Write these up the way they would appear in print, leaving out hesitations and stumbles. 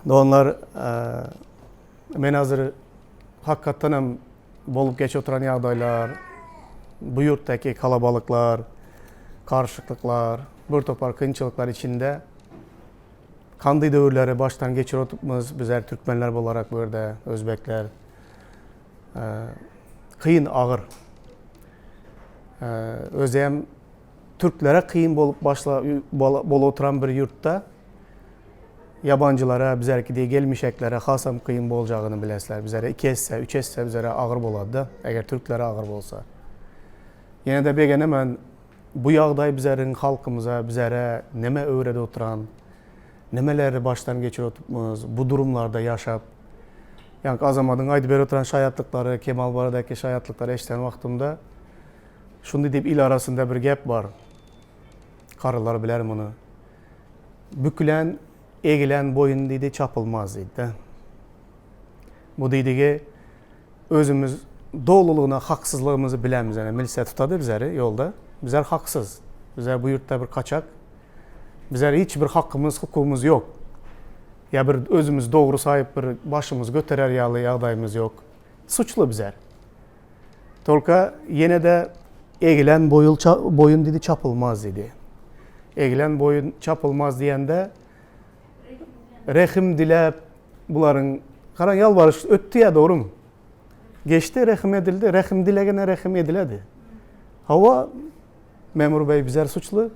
Doganlar, men hazir hakykatdan hem bolup geçip oturan ýagdaýlar, bu ýurtdaky kalabalyklar, garyşyklyklar, bir topar kynçylyklar içinde kandy döwürleri başdan geçirip otupmyz bizler türkmenler bolarak bu ýerde, özbekler. Kyn, agyr. Özem türklere kyn bolup başla bolup oturan bir ýurtda ýabanjylara, bizerki deý gelmişeklere hasam kyn boljagyny bilesler. Bizere iki esse, üç esse bizere agyr bolady-da, eger türklere agyr bolsa. Ýene-de begenemen, bu ýagdaý bizeriň halkymyza, bizere neme öwredip oturan, nemeleri başdan geçirip otupmyz, bu durumlarda ýaşap. Ýaňky Azamadyň aýdyp berip oturan şaýatlyklary, Kemal baradaky şaýatlyklary eşiden wagtymda, şundy diýip il arasynda bir gep bar. Garylar biler muny. Bükülen, egilen boýun diýdi, çapylmaz diýdi-de. Bu diýdigi özümiz dolulygyna haksyzlygymyzy bilemiz. Ýani milisiýa tutady bizleri ýolda. Bizler haksyz. Bizler bu ýurtda bir kaçak. Bizler hiç bir hakymyz, hukugymyz ýok. Ýa bir özümiz dogry saýyp bir başymyzy göterer ýaly ýagdaýymyz ýok. Suçly bizler. Tolka ýene-de egilen boýul boýun diýdi çapylmaz diýdi. Egilen boýun çapylmaz diýende rehim diläp bularyň garaň ýalbaryş ötdi ýa dogrymy? Geçdi rehim edildi, rehim dilegene rehim ediledi. Hawa Memur beý bizler suçly.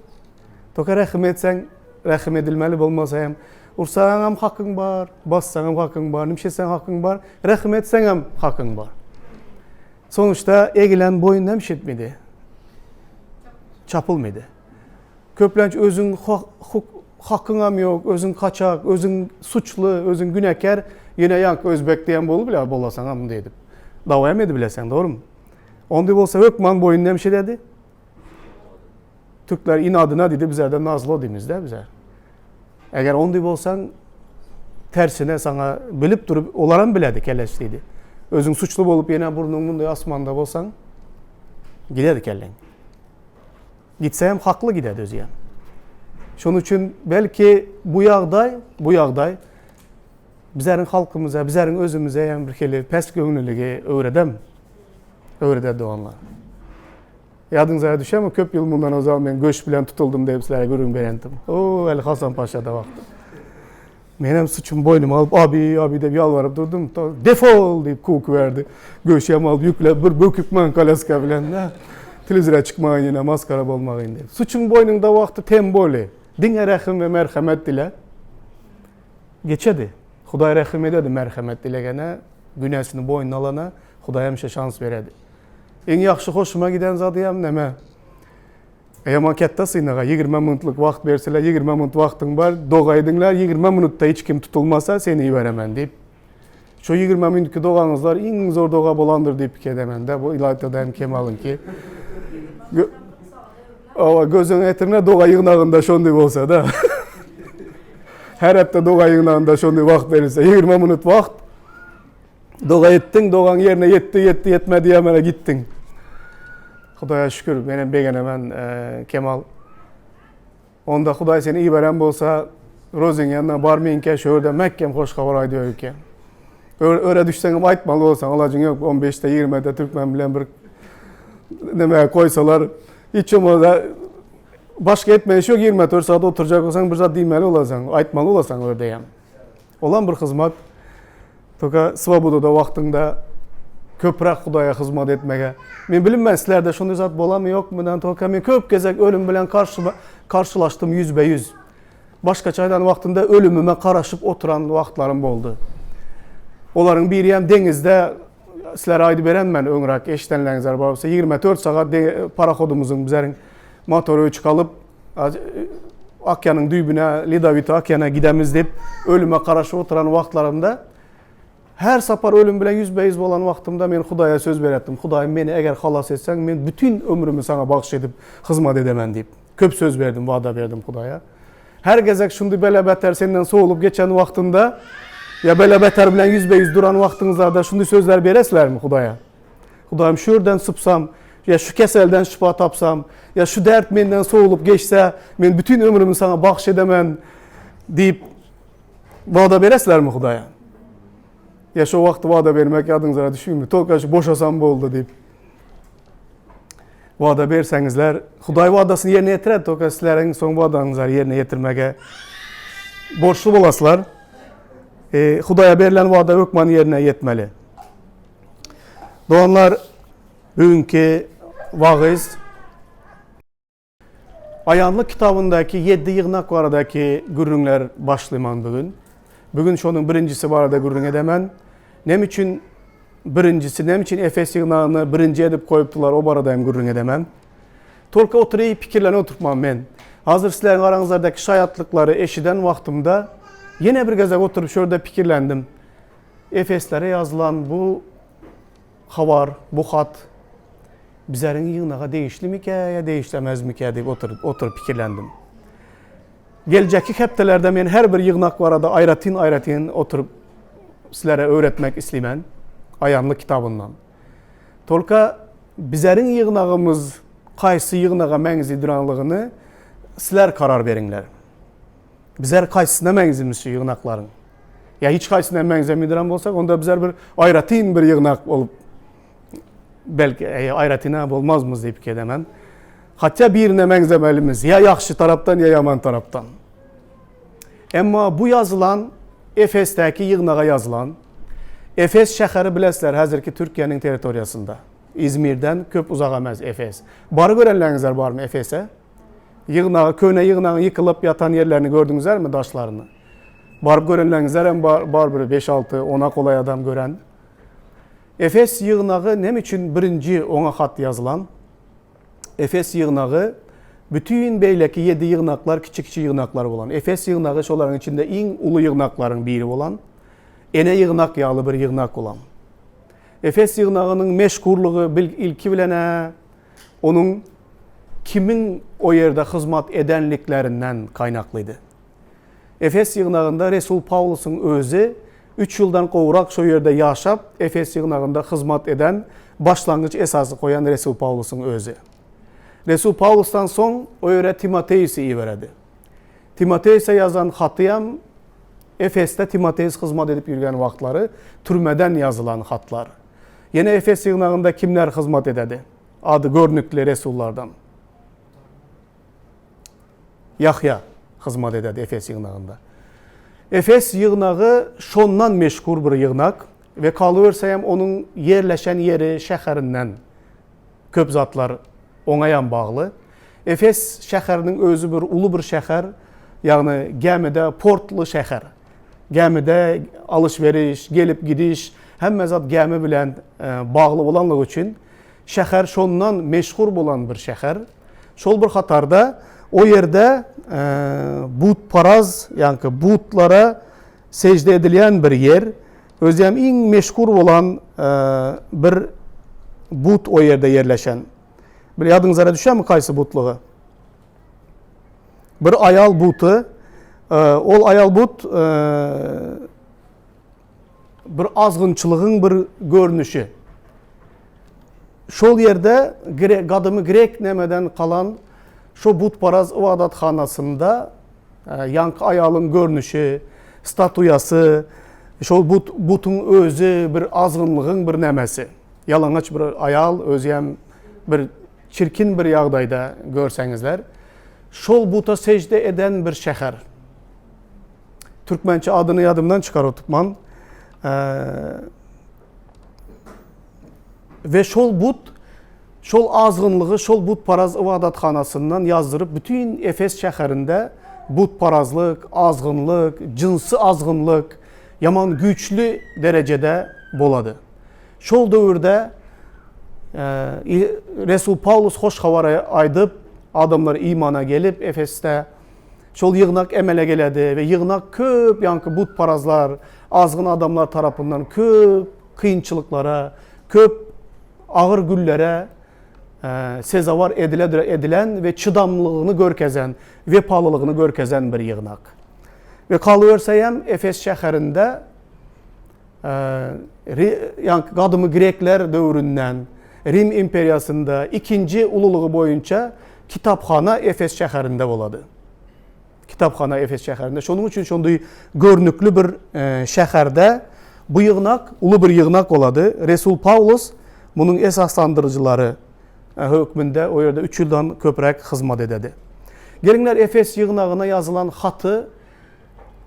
Toka rehim etseň, rehim edilmeli bolmasa hem ursaňam hakyň bar, bassaňam hakyň bar, nimşetseň hakyň bar, rehim etseňem hakyň bar. Sonuçta egilen boýun nemşetmedi? Çapylmady. Köplenç özüň hakyňam ýok, özüň kaçak, özüň suçly, özüň günäkär, ýene ýaňky özbek diýen bolup biler bolasaňam munday edip. Dawa hem edibileseň, dogrymy? Onday bolsa hökman boýun nemşededi. Türkler inadyna diýdi, bizlerden nazlo diýmizde bize. Eger onday bolsaň, tersine sana bilip durup, olaram biledi keleş diýdi. Özüň suçly bolup ýene burnuň munday asmanda bolsaň, gidedi kelleň. Gitse hem hakly gidedi özü hem. Şonuň üçin belki bu ýagdaý, bu ýagdaý bizleriň halkymyza, bizleriň özümize hem bir hili pes göwnüligi öwredem. Öwreder doganlar. Ýadyňyza düşermi, köp ýyl mundan ozal men göç bilen tutuldym diýip sizlere gürrüň berendim. O, hali Hasan Paşada wagty. Men hem suçumy boýnuma alyp, abi, abi diýip ýalbaryp durdum. Defol diýip kowup berdi. Göçem alyp ýükläp bir böküp men kolyaska bilen. Telewizora çykmaýyn ýene maskara bolmagyň diýip. Suçuň boýnuňda wagty tem boli. Diňe rehim we merhemet dile. Geçedi. Hudaý rehim ededi merhemet dilegene, günäsini boýnuna alana Hudaý hemişe şans beredi. Iň ýagşy hoşuma giden zady hem näme? Ýaman ketde synaga 20 minutlyk wagt berseler, 20 minut wagtyň bar, doga ediňler, 20 minutda hiç kim tutulmasa seni iberemen diýip. Şu 20 minutky dogaňyzlar iň zor doga bolandyr diýip pikir edemen-de, bu ylaýta-da hem Kemalyňky. Owa, göz öňüne getirme, doga ýygnagynda şonday bolsa-da. Her hepde doga ýygnagynda şonday wagt berilse, 20 minut wagt. Doga etdiň, dogaň ýerine ýetdi, ýetdi, ýetmedi ýa mene gitdiň. Hudaýa şükür, menem begenemen, e, Kemal. Onda Hudaý seni iberen bolsa, Rozyň ýanyna bar meňkä şu ýerde mäkkem hoş habar aýdyber eken. Öre düşseňem aýtmaly bolsaň, alajyň ýok, 15-de, 20-de türkmen bilen bir neme koýsalar, hiç bolmasa başga etmeli iş ýok, 24 saat oturjak bolsaň, bir zat diýmeli bolasaň, aýtmaly bolasaň örde hem. Olam bir hyzmat. Toka swobodada wagtyňda köpräk Hudaýa hyzmat etmege. Men bilinmän sizlerde şonday zat bolamy ýokmy, men toka men köp gezek ölüm bilen karşy karşylaşdym ýüzbe ýüz. Başgaça aýdan wagtynda ölümime garaşyp oturan wagtlarym boldy. Olaryň biri hem deňizde sizlere aýdyp beren men öňräk eşidenleriňiz bar bolsa 24 sagat parahodymyzyň bizleriň motory öçük alyp Okeanyň düýbüne, Ledowitoý okeana gidemiz diýip, ölüme garaşyp oturan wagtlarymda, her sapar ölüm bilen ýüzbe-ýüz bolan wagtymda men Hudaýa söz beretdim. Hudaýym, meni eger halas etseň, men bütin ömrümi Saňa bagyş edip, hyzmat edemen diýip. Köp söz berdim, wada berdim Hudaýa. Her gezek şundy bela-beter senden sowulyp geçen wagtynda, ýa bela-beter bilen ýüzbe-ýüz duran wagtyňyzlarda şundy sözler beresizlermi Hudaýa? Hudaýym şu ýerden sypsam, ýa şu keselden şypa tapsam, ýa şu dert menden sowulyp geçse, men bütin ömrümi saňa bagyş edemen diýip. Wada beresizlermi Hudaýa? Ýa şo wagty wada bermek ýadyňyzara düşüňmi? Tolka şu boşasam boldy diýip. Wada berseňizler, Hudaý wadasyny ýerine ýetirer, tolka sizleriň soň wadaňyzlary ýerine ýetirmege borçly bolaslar. E, Hudaýa berlen wada hökman ýerine ýetmeli. Doganlar, bugünki wagyz Aýanlyk kitabyndaky ýeddi ýygnak baradaky gürrüňler başlyman bu gün. Bu gün şonuň birinjisi barada gürrüň edemen. Näme üçin birinjisi, näme üçin Efes ýygnagyny birinji edip goýupdylar, o barada hem gürrüň edemen. Tolka oturyp pikirlenip oturtman men. Hazir sizleriň araňyzlardaky şaýatlyklary eşiden wagtymda ýene bir gezek oturyp şu ýerde pikirlendim. Efeslere ýazylan bu habar, bu hat bizleriň ýygnaga degişlimikä ýa degişlemezmikä diýip oturyp, oturyp pikirlendim. Geljekki hepdelerde men her bir ýygnak barada aýratyn-aýratyn oturyp sizlere öwretmek isleýmen Aýanlyk kitabyndan. Tolka bizleriň ýygnagymyz kaýsy ýygnaga meňzeýdüranlygyny sizler karar beriňler. Bizler kaýsysyna meňzimiz şu ýygnaklaryň? Ýa hiç kaýsyna meňzemediren bolsak, onda bizler bir aýratyn bir ýygnak bolup belki e, aýratyn bolmazmyz diýip pikir edemen. Hatda birine meňzemelimiz, ýa ýagşy tarapdan, ýa ýaman tarapdan. Emma bu ýazylan Efesdäki ýygnaga ýazylan Efes şäheri bilesizler, häzirki Türkiýäniň territoriýasynda. Izmirden köp uzak emes Efes. Bary görenleriňizler barmy Efese? Ýygnagy, köne ýygnagyň ýykylyp ýatan ýerlerini gördüňizlermi, daşlaryny? Baryp görenleriňizler hem bar, bar bir beş-alty, ona golaý adam gören. Efes ýygnagy näme üçin birinji oňa hat ýazylan? Efes ýygnagy bütin beýleki ýedi ýygnaklar kiçi-kiçi ýygnaklar bolan. Efes ýygnagy şolaryň içinde iň uly ýygnaklaryň biri bolan, ene ýygnak ýaly bir ýygnak bolan. Efes ýygnagynyň meşhurlygy bil ilki bilen-ä onuň kimiň o ýerde hyzmat edenliklerinden gaýnaklydy. Efes ýygnagynda resul Pawlusyň özi üç ýyldan gowrak şo ýerde ýaşap, Efes ýygnagynda hyzmat eden, başlangyç esasy goýan resul Pawlusyň özi. Resul Pawlusdan soň o ýere Timoteusy iberedi. Timoteuse ýazan hatyam Efesde Timoteus hyzmat edip ýürgen wagtlary türmeden ýazylan hatlar. Ýene Efes ýygnagynda kimler hyzmat ededi? Ady görnükli resullardan. Ýahýa hyzmat ededi Efes ýygnagynda. Efes ýygnagy şondan meşhur bir ýygnak we galyberse hem onuň ýerleşen ýeri şäherinden köp zatlar oňa hem bagly. Efes şäheriniň özi bir uly bir şäher, ýagny gämide portly şäher. Gämide alyş-beriş, gelip-gidiş, hemme zat gämi bilen bagly bolanlygy üçin şäher şondan meşhur bolan bir şäher. Şol bir hatarda o ýerde butparaz, ýaňky butlara sežde edilýän bir ýer, özem iň meşhur bolan bir but o ýerde ýerleşen. Bir ýadyňyzara düşýärmi kaýsy butlygy? Bir aýal buty, ol aýal but bir azgynçylygyň bir görnüşi. Şol ýerde gadymy grek nemeden kalan şo butparaz ybadathanasynda ýaňky aýalyň görnüşi, statuýasy, şol but butuň özi bir azgynlygyň bir nemesi. Ýalaňaç bir aýal, özi hem bir çirkin bir ýagdaýda görseňizler. Şol buta sežde eden bir şäher. Türkmençe adyny ýadymdan çykaryp tutman. We şol but şol azgynlygy şol butparaz ybadathanasyndan ýazdyryp bütin Efes şäherinde butparazlyk, azgynlyk, jynsy azgynlyk ýaman güýçli derejede bolady. Şol döwürde Resul Pawlus hoş habary aýdyp, adamlar imana gelip Efesde Şol ýygnak emele geledi we ýygnak köp ýaňky butparazlar, azgyn adamlar tarapyndan köp kynçylyklara, köp agyr günlere sezewar edile edilen we çydamlygyny görkezen, wepalylygyny görkezen bir ýygnak. We galyberse hem Efes şäherinde ýaňky gadymy grekler döwründen Rim imperiýasynda ikinji ululygy boýunça kitaphana Efes şäherinde bolady. Kitaphana Efes şäherinde. Şonuň üçin şonday görnükli bir şäherde bu ýygnak uly bir ýygnak bolady. Resul Pawlus munuň esaslandyryjylary hökmünde o ýerde üç ýyldan köpräk hyzmat ededi. Geliňler Efes ýygnagyna ýazylan haty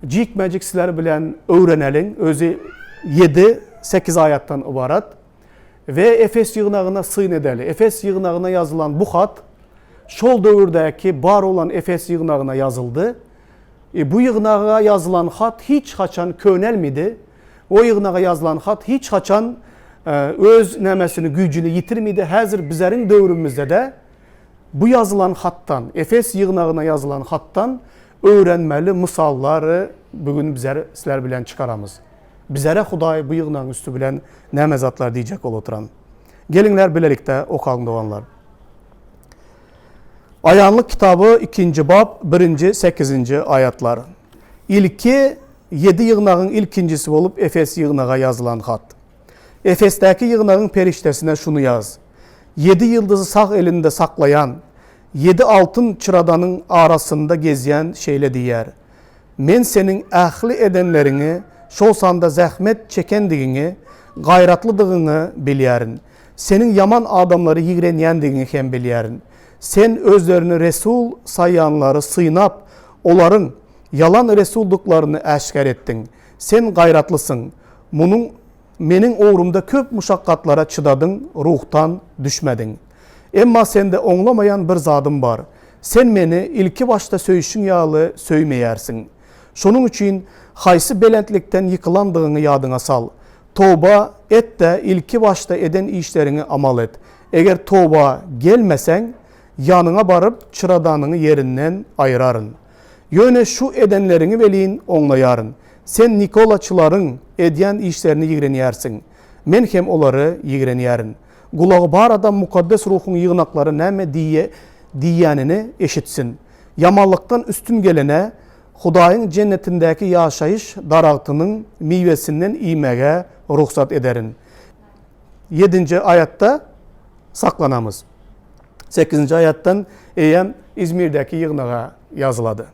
jikme-jik sizler bilen öwreneliň. Özi ýedi, sekiz aýatdan ybarat. We Efes ýygnagyna syn edeli. Efes ýygnagyna ýazylan bu hat şol döwürdäki bar bolan Efes ýygnagyna ýazyldy. E, bu ýygnaga ýazylan hat hiç haçan könelmedi. O ýygnaga ýazylan hat hiç haçan e, öz nämesini, güýjüni ýitirmedi. Häzir bizeriň döwrümizde-de bu ýazylan hatdan, Efes ýygnagyna ýazylan hatdan öwrenmeli mysallary bugün bizler sizler bilen çykaramyz. Bizlere Hudaý bu ýygnagyň üsti bilen näme zatlar diýjek bolup oturan. Geliňler bilelikde okalyň doganlar. Aýanlyk kitaby ikinji bap birinji sekizinji aýatlar. Ilki ýedi ýygnagyň ilkinjisi bolup Efes ýygnaga ýazylan hat. Efesdäki ýygnagyň perişdesine şuny ýaz. Ýedi ýyldyzy sag elinde saklaýan, ýedi altyn çyradanyň arasynda gezýän şeýle diýýär, Men seniň ähli edenleriňi, şol sanda zähmet çekendigiňi, gaýratlydygyňy bilýärin. Seniň ýaman adamlary ýigrenýändigiňi hem bilýärin. Sen özlerini resul saýýanlary synap, olaryň ýalan resuldyklaryny äşgär etdiň. Sen gaýratlysyň. Munuň Meniň ugrumda köp muşakgatlara çydadyň, ruhdan düşmediň. Emma sende oňlamaýan bir zadym bar. Sen meni ilki başda söýşüň ýaly söýmeýärsiň. Şonuň üçin haýsy belentlikden ýykylandygyňy ýadyňa sal. Toba et-de, ilki başda eden işleriňi amal et. Eger toba gelmeseň, ýanyňa baryp, çyradanyňy ýerinden aýyraryn. Ýöne şu edenleriňi welin oňlaýaryn. Sen nikolaçylaryň edýän işlerini ýigrenýärsiň. Men hem olary ýigrenýärin. Gulagy bar adam Mukaddes Ruhuň ýygnaklara näme diýýänini eşitsin. Ýamanlykdan üstün gelene Hudaýyň jennetindäki ýaşaýyş daragtynyň miwesinden iýmäge rugsat ederin. Ýedinji aýatda saklanamyz. Sekizinji aýatdan eýýäm Izmirdäki ýygnaga ýazylady.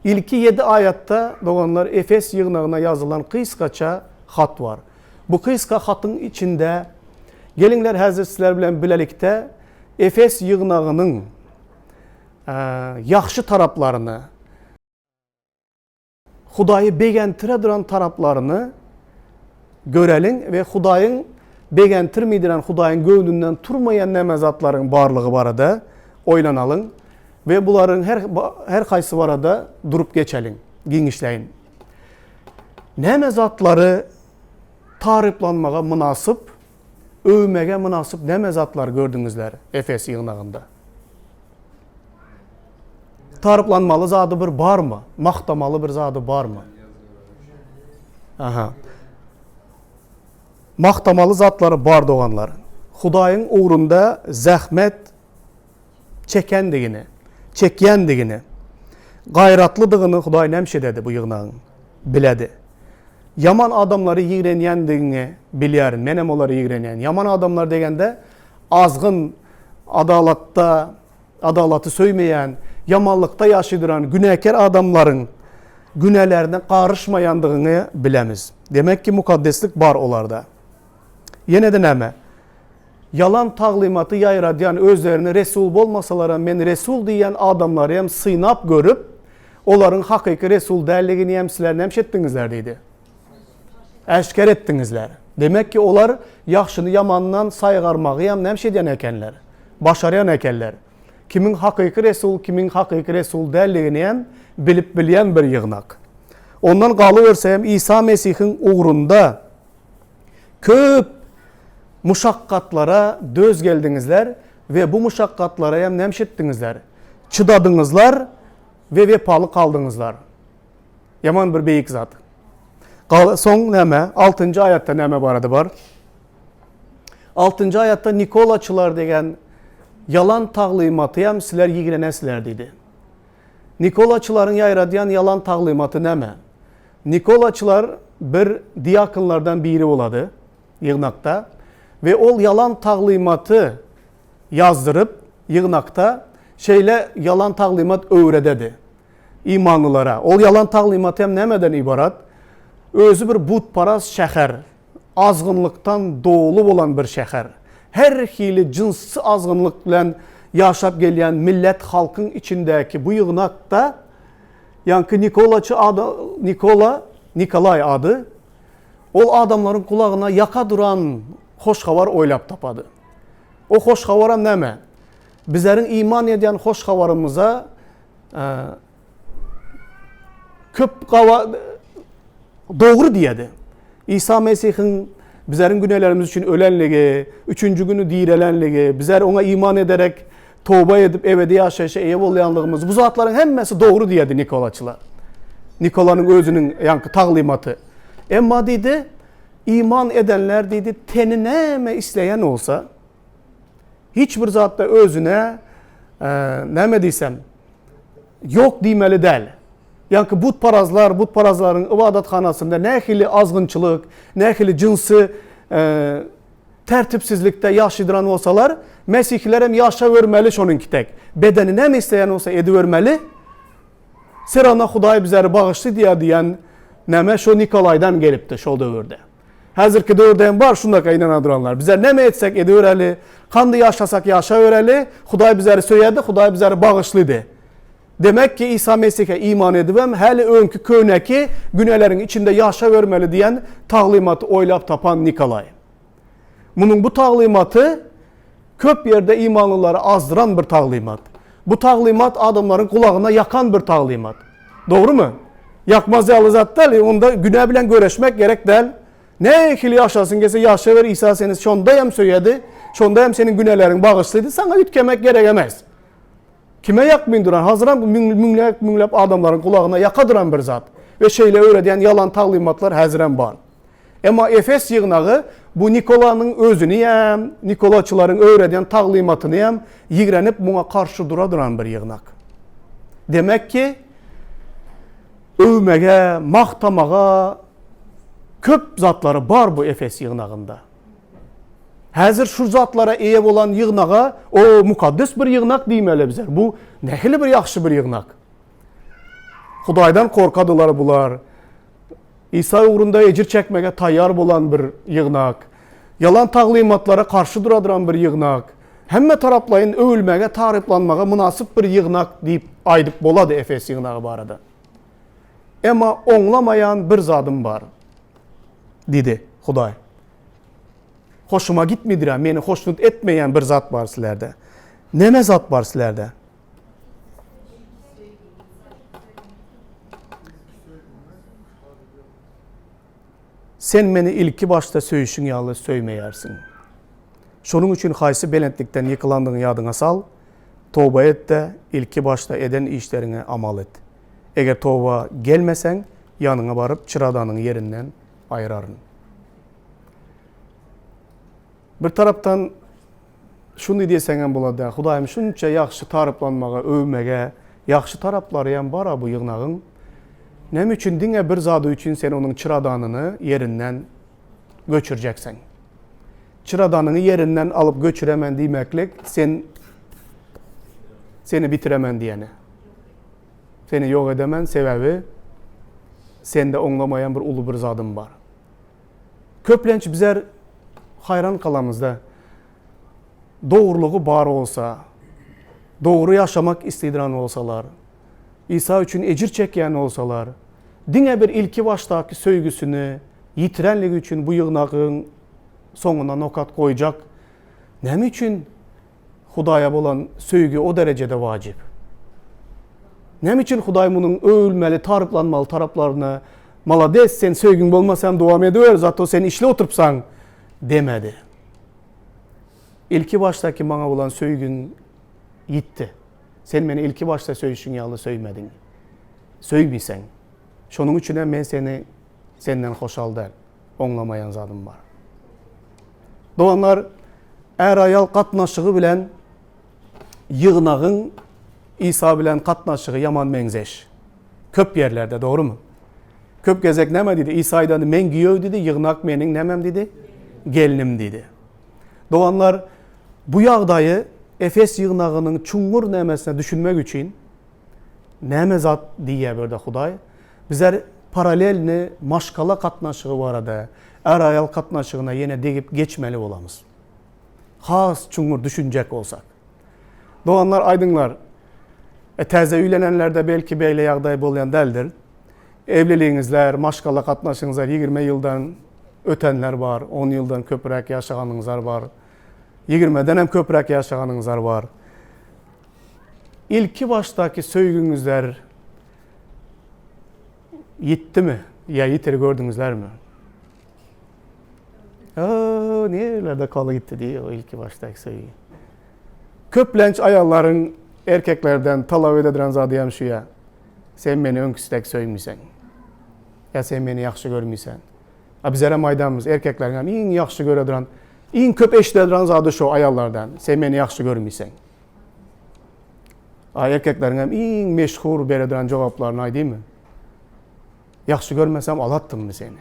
Ilki ýedi aýatda, doganlar, Efes ýygnagyna ýazylan gysgaça hat bar. Bu gysga hatyň içinde, geliňler häzir sizler bilen bilelikde Efes ýygnagynyň ýagşy taraplaryny, Hudaýy begentre duran taraplaryny göreliň we Hudaýyň begentirmeýdiren, Hudaýyň göwnünden turmaýan näme zatlaryň barlygy barada oýlanalyň we bularyň her her haýsy barada durup geçeliň, giňişleýin. Näme zatlary taryplanmaga mynasyp, öwmege mynasyp näme zatlar gördüňizler Efes ýygnagynda? Taryplanmaly zady bir barmy? Magtamaly bir zady barmy? Aha. Magtamaly zatlary bar doganlar. Hudaýyň ugrunda zähmet çekendigini, çekýändigini, gaýratlydygyny Hudaý nämişe ededi bu ýygnagyň? Biledi. Ýaman adamlary ýigrenýändigiňi bilýärin. Menem olary ýigrenýän. Ýaman adamlar degende azgyn, adalatda, adalaty söýmeýän, ýamanlykda ýaşaýdyran günäkär adamlaryň günälerine garyşmaýandygyňy bilemiz. Demek ki, mukaddeslik bar olarda. Ýene-de näme? Ýalan taglymaty ýaýradýan, özlerini resul bolmasalaram men resul diýýän adamlary hem synap görüp, olaryň hakyky resul däldigini hem sizler näme etdiňizler diýdi. Äşgär etdiňizler. Demek ki, olar ýagşyny ýamandan saýgarmagy hem näme edýän ekenler? Başarýan ekenler. Kimiň hakyky resul, kimiň hakyky resul däldigini hem bilip bilýän bir ýygnak. Ondan galyberse hem Isa Mesihiň ugrunda köp muşakgatlara döz geldiňizler we bu muşakgatlara hem näme etdiňizler? Çydadyňyzlar we wepaly kaldyňyzlar. Ýaman bir beýik zat. Gal soň näme? 6-njy aýatda näme barada bar? 6-njy aýatda Nikolaçylar degen ýalan taglymaty hem sizler ýigrenesizler diýdi. Nikolaçylaryň ýaýradýan ýalan taglymaty näme? Nikolaçylar bir diakonlardan biri bolady ýygnakda we ol ýalan taglymaty ýazdyryp ýygnakda şeýle ýalan taglymat öwrededi. Imanlylara. Ol ýalan taglymat hem nämeden ybarat? Özi bir butparaz şäher, azgynlykdan doly bolan bir şäher. Her hili jynsy azgynlyk bilen ýaşap gelýän millet halkyň içindäki bu ýygnakda ýaňky Nikolaçy ady Nikola, Nikolaý ady ol adamlaryň gulagyna ýaka duran hoş habar oýlap tapady. O hoş habaram näme? Bizleriň iman edýän hoş habarymyza köp gawa dogry diýedi. Isa Mesihiň bizleriň günelerimiz üçin ölenligi, üçünji günü direlenligi, bizler oňa iman ederek toba edip ebedi ýaşaýşa eýe bolýanlygymyz, bu zatlaryň hemmesi dogry diýedi Nikolaçylar. Nikolanyň özüniň ýaňky taglymaty. Emma diýdi, iman edenler diýdi, teni näme isleýän bolsa, Hiç bir zatda özüne näme diýsem, ýok diýmeli däl. Ýaňky butparazlar, butparazlaryň ybadathanasynda nähili azgynçylyk, nähili jynsy tertipsizlikde ýaşydyran bolsalar, mesihiler hem ýaşabermeli şonuňki tek. Bedeni näme isleýän bolsa edibermeli. Serana Hudaý bizleri bagyşly diýýär diýen näme şo Nikolaýdan gelipdi şol döwürde. Häzirki döwürde hem bar şundaka ynana duranlar. Bizler näme etsek edibereli, kandy ýaşasak ýaşabereli, Hudaý bizleri söýerdi, Hudaý bizleri bagyşlydy. Demek ki Isa Mesihe iman edibem häli öňki köneki günäleriň içinde ýaşabermeli diýen taglymaty oýlap tapan Nikolaý. Munuň bu taglymaty köp ýerde imanlylary azdyran bir taglymat. Bu taglymat adamlaryň gulagyna ýakan bir taglymat. Dogrumy? Ýakmaz ýaly zat däl, onda günä bilen göreşmek gerek däl. Nähili ýaşasyň gelse ýaşaber, Isa seni şonda hem söýedi, şonda hem seniň günäleriňi bagyşlady, saňa üýtgemek gerek emes. Kime ýakmyn duran, hazyrem bu müňläp müňläp adamlaryň gulagyna ýaka duran bir zat. We şeýle öwredýän ýalan taglymatlar häzirem bar. Emma Efes ýygnagy bu Nikolanyň özüni hem, nikolaçylaryň öwredýän taglymatyny hem ýigrenip muňa garşy dura duran bir ýygnak. Demek ki, öwmege, magtamaga köp zatlary bar bu Efes ýygnagynda. Häzir şu zatlara eýe bolan ýygnaga o mukaddes bir ýygnak diýmeli bizler. Bu nähili bir ýagşy bir ýygnak. Hudaýdan korkadylar bular. Isa ugrunda ejir çekmege taýýar bolan bir ýygnak, ýalan taglymatlara garşy duradyran bir ýygnak, hemme taraplaýyn öwülmäge, taryplanmaga mynasyp bir ýygnak diýip aýdyp bolady Efes ýygnagy barada. Emma oňlamaýan bir zadym bar, diýdi Hudaý. Hoşuma gitmidir-ä, meni hoşnut etmeýän bir zat bar sizlerde. Näme zat bar sizlerde? Sen meni ilki başda söýüşiň ýaly söýmeýärsiň. Şonuň üçin haýsy belentlikden ýykylandygyňy ýadyňa sal, toba et-de, ilki başda eden işleriňe amal et. Eger toba gelmeseň, ýanyňa baryp, çyradanyňy ýerinden aýyraryn. Bir tarapdan Şuny diýseňem bolada, Hudaýym şunça ýagşy taryplanmaga, öwmege, ýagşy taraplaryam bar-a bu ýygnagyň. Näme üçin diňe bir zady üçin sen onuň çyradanyny ýerinden göçürjekseň? Çyradanyňy ýerinden alyp göçüremen diýmeklik sen seni bitiremen diýeni. Seni ýok edemen, sebäbi sende oňlamaýan bir uly bir zadym bar. Köplenç bizler haýran galamyzda, dogrulygy bar bolsa, dogry ýaşamak isleýän bolsalar, Isa üçin ejir çekýän bolsalar, diňe bir ilki başdaky söýgüsini ýitirenligi üçin bu ýygnagyň soňuna nokat goýjak, näme üçin Hudaýa bolan söýgi o derejede wajyp. Näme üçin Hudaý munuň öwülmeli, taryplanmaly taraplaryny Malades, sen söýgiň bolmasa hem dowam ediber, zato sen işli oturypsaň demedi. Ilki başdaky maňa bolan söýgiň ýitdi. Sen meni ilki başda söýüşiň ýaly söýmediň. Söýmüseň. Şonuň üçin hem men seni senden hoşal däl. Oňlamaýan zadym bar. Doganlar, är-aýal gatnaşygy bilen ýygnagyň Isa bilen gatnaşygy ýaman meňzeş. Köp ýerlerde, dogrumy? Köp gezek näme diýdi? Isa aýdany, men giýew diýdi, ýygnak meniň nämem diýdi? Gelnim diýdi. Doganlar, bu ýagdaýy Efes ýygnagynyň çuňňur nämesine düşünmek üçin. Näme zat diýýär bu ýerde Hudaý? Bizler paralelni maşgala gatnaşygy barada, är-aýal gatnaşygyna ýene degip geçmeli bolamyz. Has çuňňur düşünjek bolsak. Doganlar aýdyňlar, e, täze öýlenenlerde belki beýle ýagdaý bolýan däldir. Evliligiňizler, maşgala gatnaşygyňyzlar 20 ýyldan ötenler bar, 10 ýyldan köpräk ýaşaganyňyzlar bar. 20-den hem köpräk ýaşaganyňyzlar bar. Ilki başdaky söýgüňizler ýitdimi ýa ýitiri gördüňizlermi? Oo, nerelerde kalı gitti diýýär o ilki başdaky söýgi. Köplenç aýallaryň erkeklerden talap edediren zady hem şu ýa. Sen meni öňküsi dek söýmüseň. Ýa sen meni ýagşy görmüseň. A bizlerem aýdamyz, erkekleriň hem iň ýagşy görediren, iň köp eşidediren zady şu aýallardan. Sen meni ýagşy görmüseň. A erkekleriň hem iň meşhur berediren jogaplaryny aýdaymy? Ýagşy görmesem alatdymmy seni?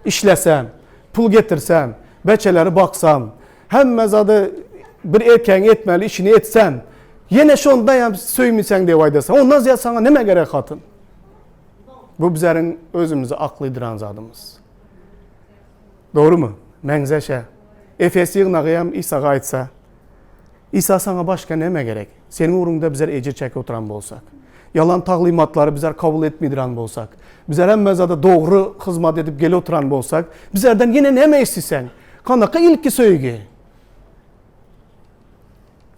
Işlesem, pul getirsem, beçeleri baksam, hemme zady bir erkegiň etmeli işini etsem, ýene şonda hem söýmüseň diýip aýdasaň, ondan zyýat saňa näme gerek hatyn? Bu bizleriň özümizi aklydyran zadymyz. Dogrumy? Meňzeşe. Efes ýygnagy hem Isaga aýtsa, Isa saňa başga näme gerek? Seniň ugruňda bizler ejir çekip oturan bolsak, ýalan taglymatlary bizler kabul etmediran bolsak, bizler hemme zada dogry hyzmat edip gelip oturan bolsak, bizlerden ýene näme istiseň? Kanaka ilki söýgi?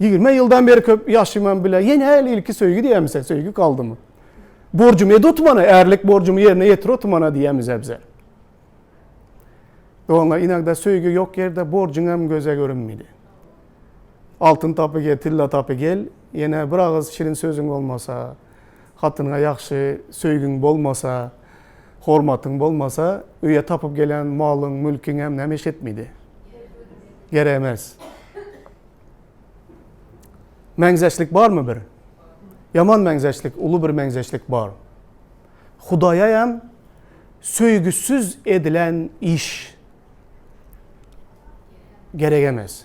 20 ýyldan beri köp ýaşymam bile, ýene häli ilki söýgi diýemisen, söýgi galdymy? Borjumy edip oturmana, ärlik borjumy ýerine ýetirip oturmana diýemize bize. Doganlar, inagda söýgi ýok ýerde borjuň hem göze görünmedi. Altyn tapy gel, tylla tapy gel, ýene bir agyz şirin sözüň bolmasa, hatynyňa ýagşy söýgiň bolmasa, hormatyň bolmasa, öýe tapyp gelen malyň, mülküň hem näme iş etmedi? Gerek emes. Meňzeşlik barmy bir? Ýaman meňzeşlik, uly bir meňzeşlik bar. Hudaýa hem söýgüsiz edilen iş gerek emes.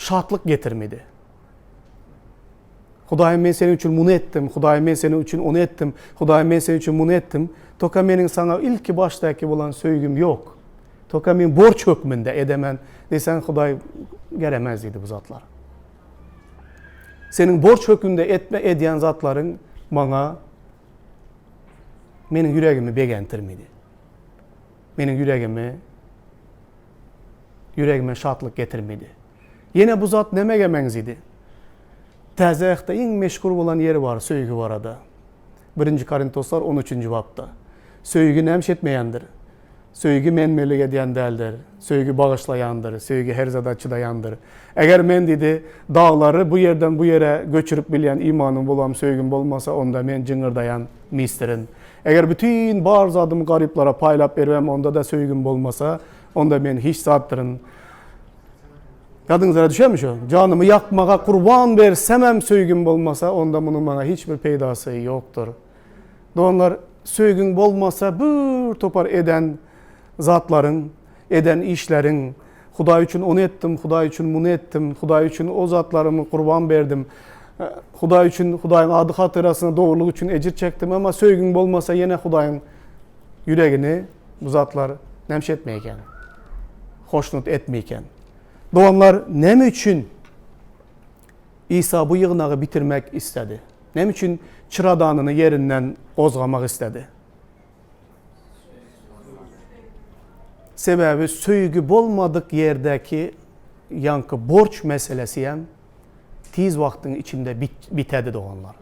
Şatlyk getirmedi. Hudaýym men seniň üçin muny etdim, Hudaýym men seniň üçin ony etdim, Hudaýym men seniň üçin muny etdim. Toka meniň saňa ilki başdaky bolan söýgüm ýok. Toka men borç hökmünde edemen diýseň Hudaý geremez diýdi bu zatlar. Seniň borç hökmünde etme edýän zatlaryň maňa meniň ýüregimi begentirmedi. Meniň ýüregimi ýüregime şatlyk getirmedi. Ýene bu zat nämege meňzidi? Täze Ähtde iň meşhur bolan ýeri bar söýgi barada. Birinji Korintoslar on üçünji bapda. Söýgi näme iş etmeýändir? Söýgi menmenlik edýän däldir. Söýgi bagyşlaýandyr. Söýgi her zada çydaýandyr. Eger men diýdi, daglary bu ýerden bu ýere göçürip bilýän imanym bolam, söýgim bolmasa, onda men jyňňyrdaýan misdirin. Eger bütin bar zadymy garyplara paýlap beribem, onda-da söýgim bolmasa, onda men hiç zatdyryn. Ýadyňyzlara düşermi şu? Janymy ýakmaga gurban bersemem söýgim bolmasa, onda munuň maňa hiç bir peýdasy ýokdur. Doganlar, söýgiň bolmasa bir topar eden zatlaryň, eden işleriň, Hudaý üçin ony etdim, Hudaý üçin muny etdim, Hudaý üçin o zatlarymy gurban berdim, Hudaý üçin, Hudaýyň ady hatyrasyna dogrulyk üçin ejir çekdim, emma söýgiň bolmasa ýene Hudaýyň ýüregini bu zatlar näme etmeýär? Hoşnut etmeýär. Doganlar, näme üçin Isa bu ýygnagy bitirmek isledi? Näme üçin çyradanyny ýerinden gozgamak isledi? Sebäbi söýgi bolmadyk ýerdäki ýaňky borç meselesi hem tiz wagtyň içinde bitedi doganlar.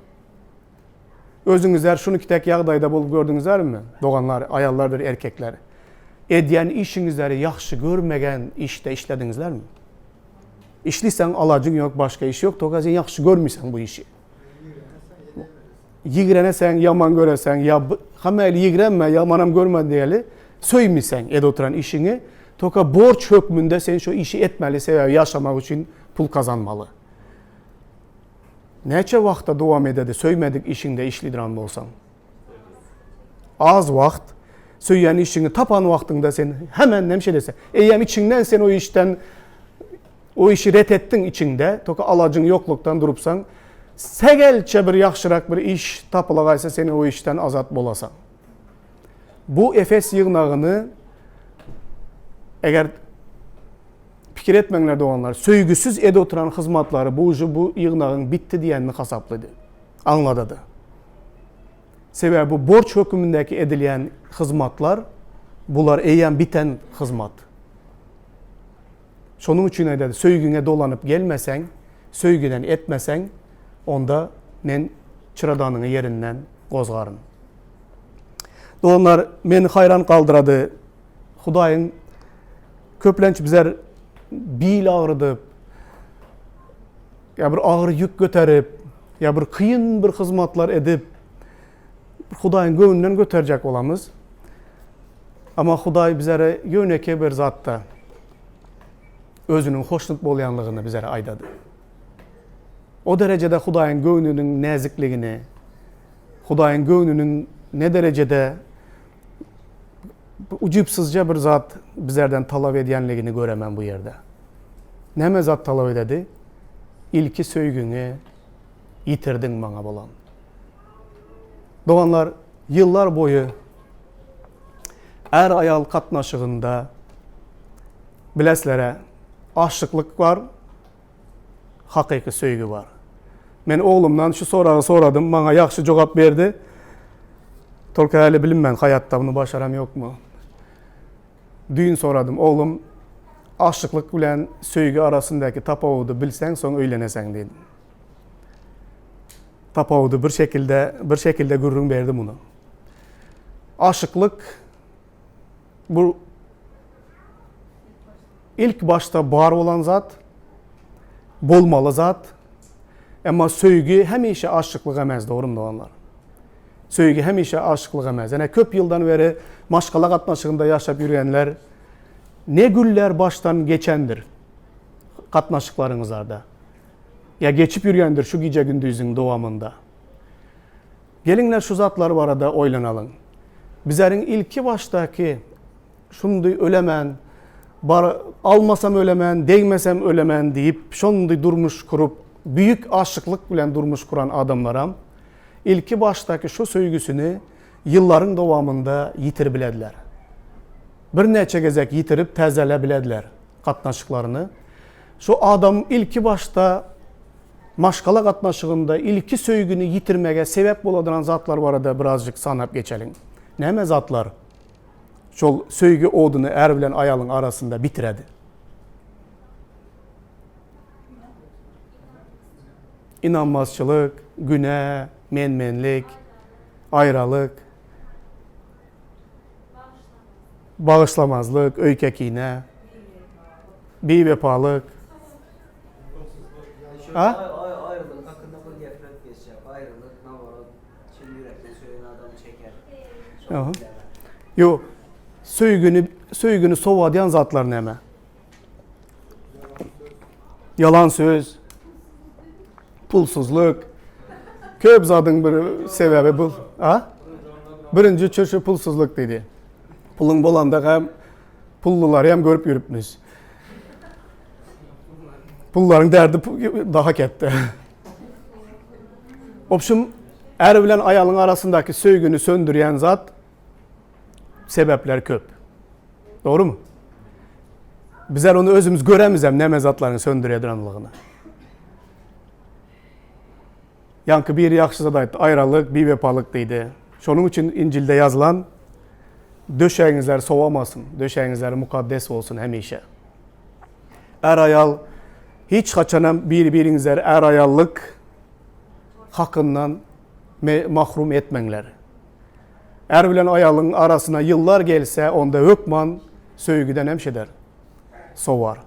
Özüňizler şuny kitek ýagdaýda bolup gördüňizlermi? Doganlar, aýallardyr erkekler. Edýän işiňizleri ýagşy görmegen işde işlediňizlermi? Işliseň alajyň ýok, başga iş ýok, toka sen ýagşy görmüseň bu işi. Ýigreneseň, ýaman göreseň, ýa hemmäli ýigrenme, ýamanam görme diýeli, söýmüseň edip oturan işiňi, toka borç hökmünde sen şu işi etmeli, sebäbi ýaşamak üçin pul kazanmaly. Näçe wagta dowam ededi söýmedik işiňde işlidiran bolsaň? Az wagt söýýän işiňi tapan wagtyňda sen hemen näme şeýleseň? Eýýäm içiňden sen o işden o işi ret etdiň içiňde, toka alajyň ýoklukdan durupsaň. Sägelçe bir ýagşyrak bir iş tapylagaýsa sen o işden azat bolasaň. Bu Efes ýygnagyny eger pikir etmeňler doganlar, söýgüsiz edip oturan hyzmatlary bu uje bu ýygnagyň bitdi diýenini hasaplydy. Aňladady. Sebäbi bu borç hökümindäki edilýän hyzmatlar bular eýýäm biten hyzmat. Şonuň üçin aýdady, söýgiňe dolanyp gelmeseň, söýgüden etmeseň, onda men çyradanyňy ýerinden gozgaryn. Doganlar, meni haýran galdyrady. Hudaýyň köplenç bizler bil agrydyp, ýa bir agyr ýük göterip, ýa bir kyn bir hyzmatlar edip, Hudaýyň göwnünden göterjek bolamyz. Amma Hudaý bizlere ýönekeý bir zatda özüniň hoşnut bolýanlygyny bizlere aýdady. O derejede Hudaýyň göwnüniň näzikligini, Hudaýyň göwnüniň ne derejede ujypsyzja bir zat bizlerden talap edýänligini göremen bu ýerde. Näme zat talap ededi? Ilki söýgüňi ýitirdiň maňa bolan. Doganlar, ýyllar boýy är-aýal gatnaşygynda bilesizler-ä, aşyklyk bar, hakyky söýgi bar. Men oglumdan şu soragy soradym, maňa ýagşy jogap berdi. Tolka häli bilinmän haýatda muny başaram ýokmy? Düýn soradym, oglum, aşyklyk bilen söýgi arasyndaky tapawudy bilseň, soň öýleneseň diýdim. Tapawudy bir şekilde, bir şekilde gürrüň berdi muny. Aşyklyk bu ilk başda bar bolan zat, bolmaly zat. Emma söýgi hemişe aşyklyk emez, dogrymy doganlar? Söýgi hemişe aşyklyk emez. Ene köp ýyldan beri maşgala gatnaşygynda ýaşap ýörýänler ne güller başdan geçendir gatnaşyklaryňyzlarda. Ýa geçip ýörýändir şu gije-gündiziň dowamynda. Geliňler şu zatlar barada oýlanalyň. Bizeriň ilki başdaky şundy ölemen, bar almasam ölemen, degmesem ölemen diýip şondy durmuş kurup, büýük aşyklyk bilen durmuş kuran adamlaram ilki başdaky şu söýgüsini ýyllaryň dowamynda ýitiribilediler. Birnäçe gezek ýitirip täzeläbilediler gatnaşyklaryny. Şu adam ilki başda maşgala gatnaşygynda ilki söýgini ýitirmege sebäp boladyran zatlar barada birazjyk sanap geçeliň. Näme zatlar şol söýgi oduny är bilen aýalyň arasynda bitiredi? Ynanmazçylyk, günä, men-menlik, aýralyk, bagyşlamazlyk, öýke-kine, biwepalyk. A? Aýralyk hakynda bir nefret geçýär. Aýralyk, naborot, çyn ýürekden söýen adam çeker. Aha. Ýok. Söýgini, söýgini sowadýan zatlar näme? Ýalan söz, pulsuzlyk. Köp zadyň bir sebäbi bu. A? Birinji çöşü pulsuzlyk diýdi. Puluň bolanda hem pullulary hem görüp ýörüpmiz. Pullaryň derdi daha ketdi. Obşim, är bilen aýalyň arasyndaky söýgini söndürýän zat sebäpler köp. Dogrumy? Bizler ony özümiz göremiz hem näme zatlaryň söndürýändigini. Ýaňky biri ýagşy zat aýtdy, aýralyk, biwepalyk diýdi. Şonuň üçin Injilde ýazylan döşegiňizler sowamasyn, döşegiňizler mukaddes bolsun hemişe. Är-aýal hiç haçanam biri-biriňizleri är-aýallyk hakyndan mahrum etmeňler. Är bilen aýalyň arasyna ýyllar gelse, onda hökman söýgüden hem şeder, sowar.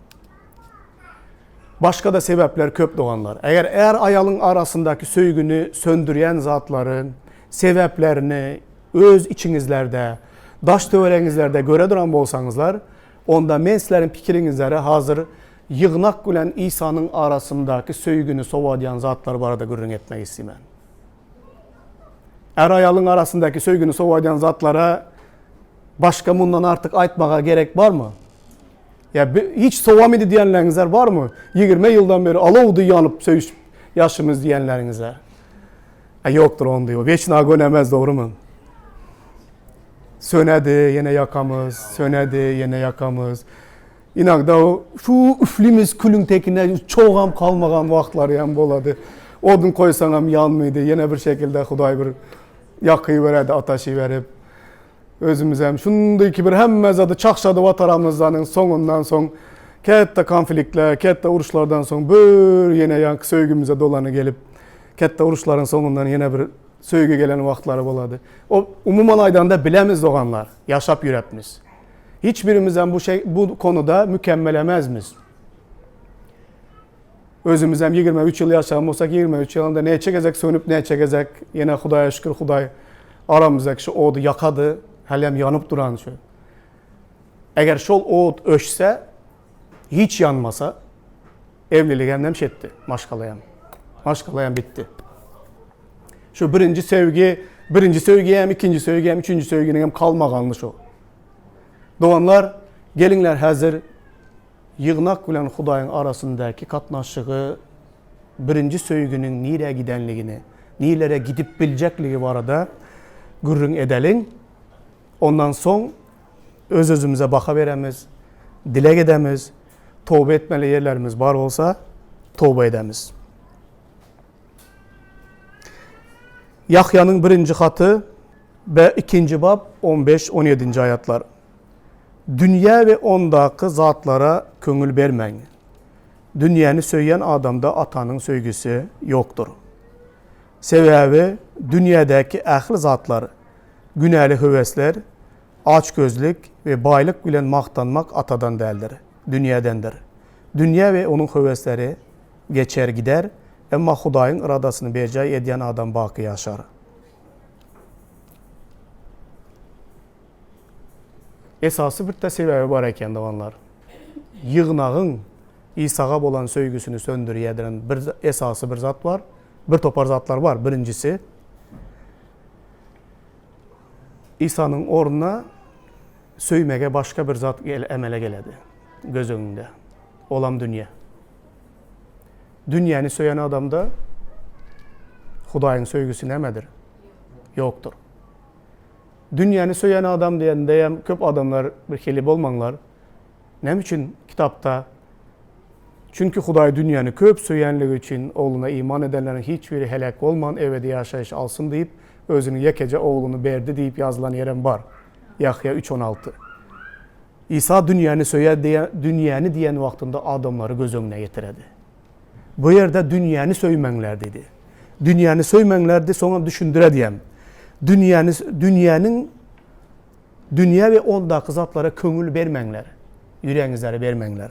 Başga-da sebäpler köp doganlar. Eger är-aýalyň arasyndaky söýgini söndürýän zatlaryň sebäplerini öz içiňizlerde, daş-töweregiňizlerde göre duran bolsaňyzlar, onda men sizleriň pikiriňizlere hazir ýygnak bilen Isanyň arasyndaky söýgini sowadýan zatlar barada gürrüň etmek isleýmen. Är-aýalyň arasyndaky söýgini sowadýan zatlara başga mundan artyk aýtmaga gerek barmy? Ýa hiç sowamydy diýenleriňizler barmy? 20 ýyldan beri alowdy ýanyp söýüşip. Ýaşymyz diýenleriňize. A ýokdur ondy. Weçna gönemez dogrumy? Sönedi ýene ýakamyz, sönedi ýene ýakamyz. Inagda şu üflimiz külüň tekine çogam kalmagan wagtlary hem bolady. Odun koýsaňam ýanmydy. Ýene bir şekilde Hudaý bir ýakyberedi, ataşy berip. Özümizem şundyky bir hemme zady çakşadyp ataramyzdanyň soňundan soň kätde konfliktler, kätde uruşlardan soň bir ýene ýaňky söýgimize dolany gelip, kätde uruşlaryň soňundan ýene bir söýgi gelen wagtlary bolady. O umuman aýdanda bilemiz doganlar, ýaşap ýürepmiz. Hiç birimizem bu şey bu konuda mükemmel emezmiz. Özümizem 23 ýyl ýaşagan bolsak, 23 ýylynda näçe gezek sönüp, näçe gezek ýene Hudaýa şükür Hudaý aramyzdaky şu ody ýakady, hälem ýanyp duran şu. Eger şol ot öçse, hiç ýanmasa, evliligem näme etdi, maşgalaýam. Maşgalaýam bitdi. Şu birinji söýgi, birinji söýgi hem, ikinji söýgi hem, üçünji söýginiň hem kalmaganly şu. Doganlar, geliňler häzir Ýygnak bilen Hudaýyň arasyndaky gatnaşygy birinji söýginiň nirä gidenligini, nirelere gidip biljekligi barada gürrüň edeliň. Ondan soň öz-özümize baha beremiz, dileg edemiz, toba etmeli ýerlerimiz bar bolsa, toba edemiz. Ýahýanyň birinji haty, be ikinji bap, on beş, on ýedinji aýatlar. Dünýä we ondaky zatlara köňül bermäň. Dünýäni söýýän adamda Atanyň söýgüsi ýokdur. Sebäbi dünýädäki ähli zatlar, günäli höwesler, açgözlük we baýlyk bilen magtanmak Atadan däldir, dünýädendir. Dünýä we onuň höwesleri geçer gider, emma Hudaýyň yradasyny berjaý edýän adam baky ýaşar. Esasy birde sebäbi bar eken doganlar. Ýygnagyň Isaga bolan söýgüsini söndürýädiren bir esasy bir zat bar. Bir topar zatlar bar. Birinjisi Isanyň ornuna söýmege başga bir zat emele geledi göz öňünde. Olam dünýä. Dünýäni söýen adamda Hudaýyň söýgüsi nämedir? Ýokdur. Dünýäni söýen adam diýendeýem köp adamlar bir hili bolmaňlar. Näme üçin kitapda Çünki Hudaý dünýäni köp söýenligi üçin Ogluna iman edenleriň hiç biri heläk bolman ebedi ýaşaýyş alsyn diýip, Özüniň ýekeje Ogluny berdi diýip ýazylan ýerem bar. Ýahýa üç 16. Isa dünýäni söýer diýen dünýäni diýen wagtynda adamlary göz öňüne getiredi. Bu ýerde dünýäni söýmäňler diýdi. Dünýäni söýmäňler diýdi, soňam düşündire diýem. Dünýäni dünýäniň dünýä we ondaky zatlara köňül bermäňler. Ýüregiňizleri bermäňler.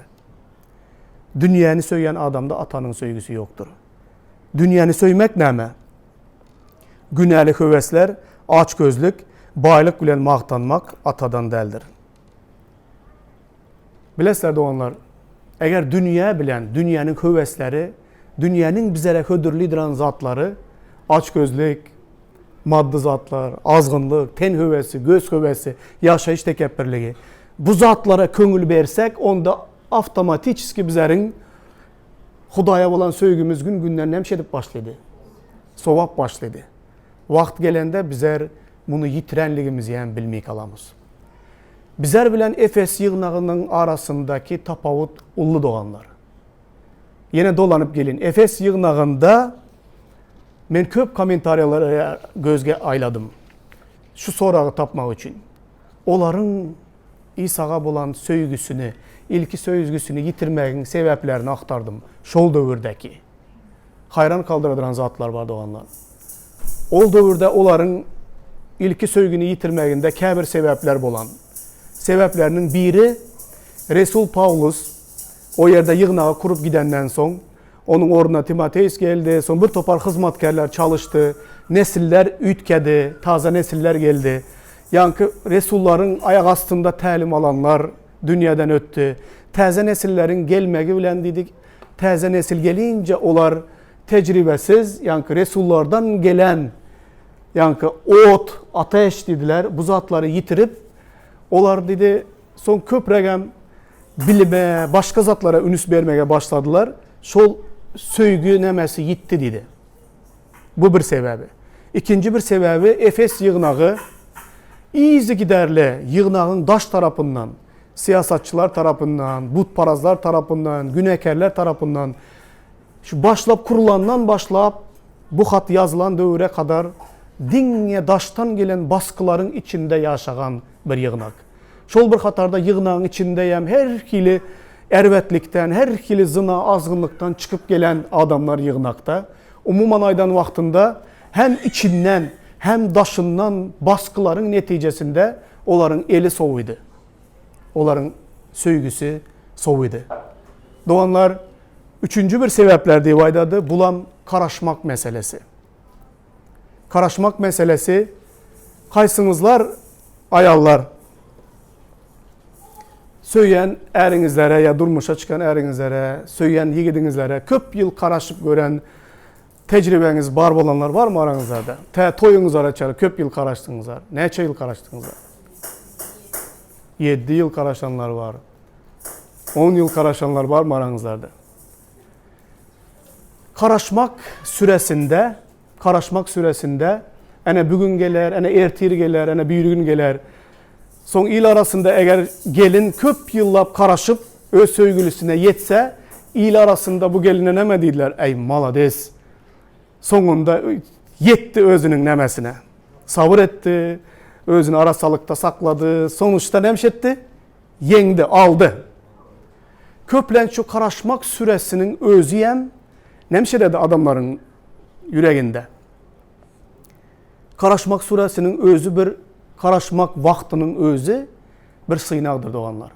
Dünýäni söýen adamda atanyň söýgüsi ýokdur. Dünýäni söýmek näme? Günäli höwesler, açgözlük, baýlyk bilen magtanmak atadan däldir. Bilesizler doganlar, eger dünýä bilen dünýäniň höwesleri, dünýäniň bizlere hödürlidiren zatlary, açgözlük, maddy zatlar, azgynlyk, ten höwesi, göz höwesi, ýaşaýyş tekepbirligi, bu zatlara köňül bersek, onda awtomatiçeski bizleriň Hudaýa bolan söýgimiz gün-günden näme edip başlady? Sowap başlady. Wagt gelende bizler muny ýitirenligimizi hem bilmeý galamyz. Bizler bilen Efes ýygnagynyň arasyndaky tapawut uly doganlar. Ýene dolanyp gelin. Efes ýygnagynda men köp kommentariýalara gözge aýladym. Şu soragy tapmak üçin. Olaryň Isaga bolan söýgüsini, ilki söýgüsini ýitirmegiň sebäplerini agtardym. Şol döwürdäki. Haýran galdyradyran zatlar bar doganlar. Ol döwürde olaryň ilki söýgini ýitirmeginde käbir sebäpler bolan. Sebäpleriniň biri Resul Pawlus o ýerde ýygnagy kurup gidenden soň, onuň ornuna Timoteus geldi, soň bir topar hyzmatkärler çalyşdy, nesiller üýtgedi, taze nesiller geldi. Ýaňky resullaryň aýak astynda tälim alanlar dünýäden ötdi. Täze nesilleriň gelmegi bilen diýdik, täze nesil gelince olar tejribesiz, ýaňky resullardan gelen ýaňky ot, ateş diýdiler, bu zatlary ýitirip, olar diýdi, soň köprägem bilime, başga zatlara ünüs bermege başladylar. Şol söýgi nämesi ýitdi diýdi. Bu bir sebäbi. Ikinji bir sebäbi Efes ýygnagy yzygiderli ýygnagyň daş tarapyndan, syýasatçylar tarapyndan, butparazlar tarapyndan, günäkärler tarapyndan şu başlap kurulandan başlap bu hat ýazylan döwre kadar diňe daşdan gelen basgylaryň içinde ýaşagan bir ýygnak. Şol bir hatarda ýygnagyň içinde hem her hili erbetlikden, her hili zyna, azgynlykdan çykyp gelen adamlar ýygnakda. Umuman aýdan wagtynda hem içinden, hem daşyndan basgylaryň netijesinde olaryň eli sowydy. Olaryň söýgüsi sowydy. Doganlar, üçünji bir sebäpler diýip aýdady, bulam garaşmak meselesi. Garaşmak meselesi haýsyňyzlar aýallar söýen äriňizlere ýa durmuşa çykan äriňizlere, söýen ýigidiňizlere köp ýyl garaşyp gören tejribeňiz bar bolanlar barmy araňyzlarda? Tä toýuňyzlara çenli köp ýyl garaşdyňyzlar. Näçe ýyl garaşdyňyzlar? 7 ýyl garaşanlar bar. 10 ýyl garaşanlar barmy araňyzlarda? Garaşmak süresinde, garaşmak süresinde ene bugün geler, ene ertir geler, ene birigün geler. Soň il arasynda eger gelin köp ýyllap garaşyp öz söýgülisine ýetse, il arasynda bu geline näme diýdiler? Eý, malades. Soňunda ýetdi özüniň nämesine. Sabyr etdi, özüni arassalykda saklady. Sonuçda näme etdi? Ýeňdi, aldy. Köplenç şu garaşmak süresiniň özüem nemşeledi adamlaryň ýüreginde. Garaşmak süresiniň özi bir garaşmak wagtynyň özi bir synagdyr doganlar.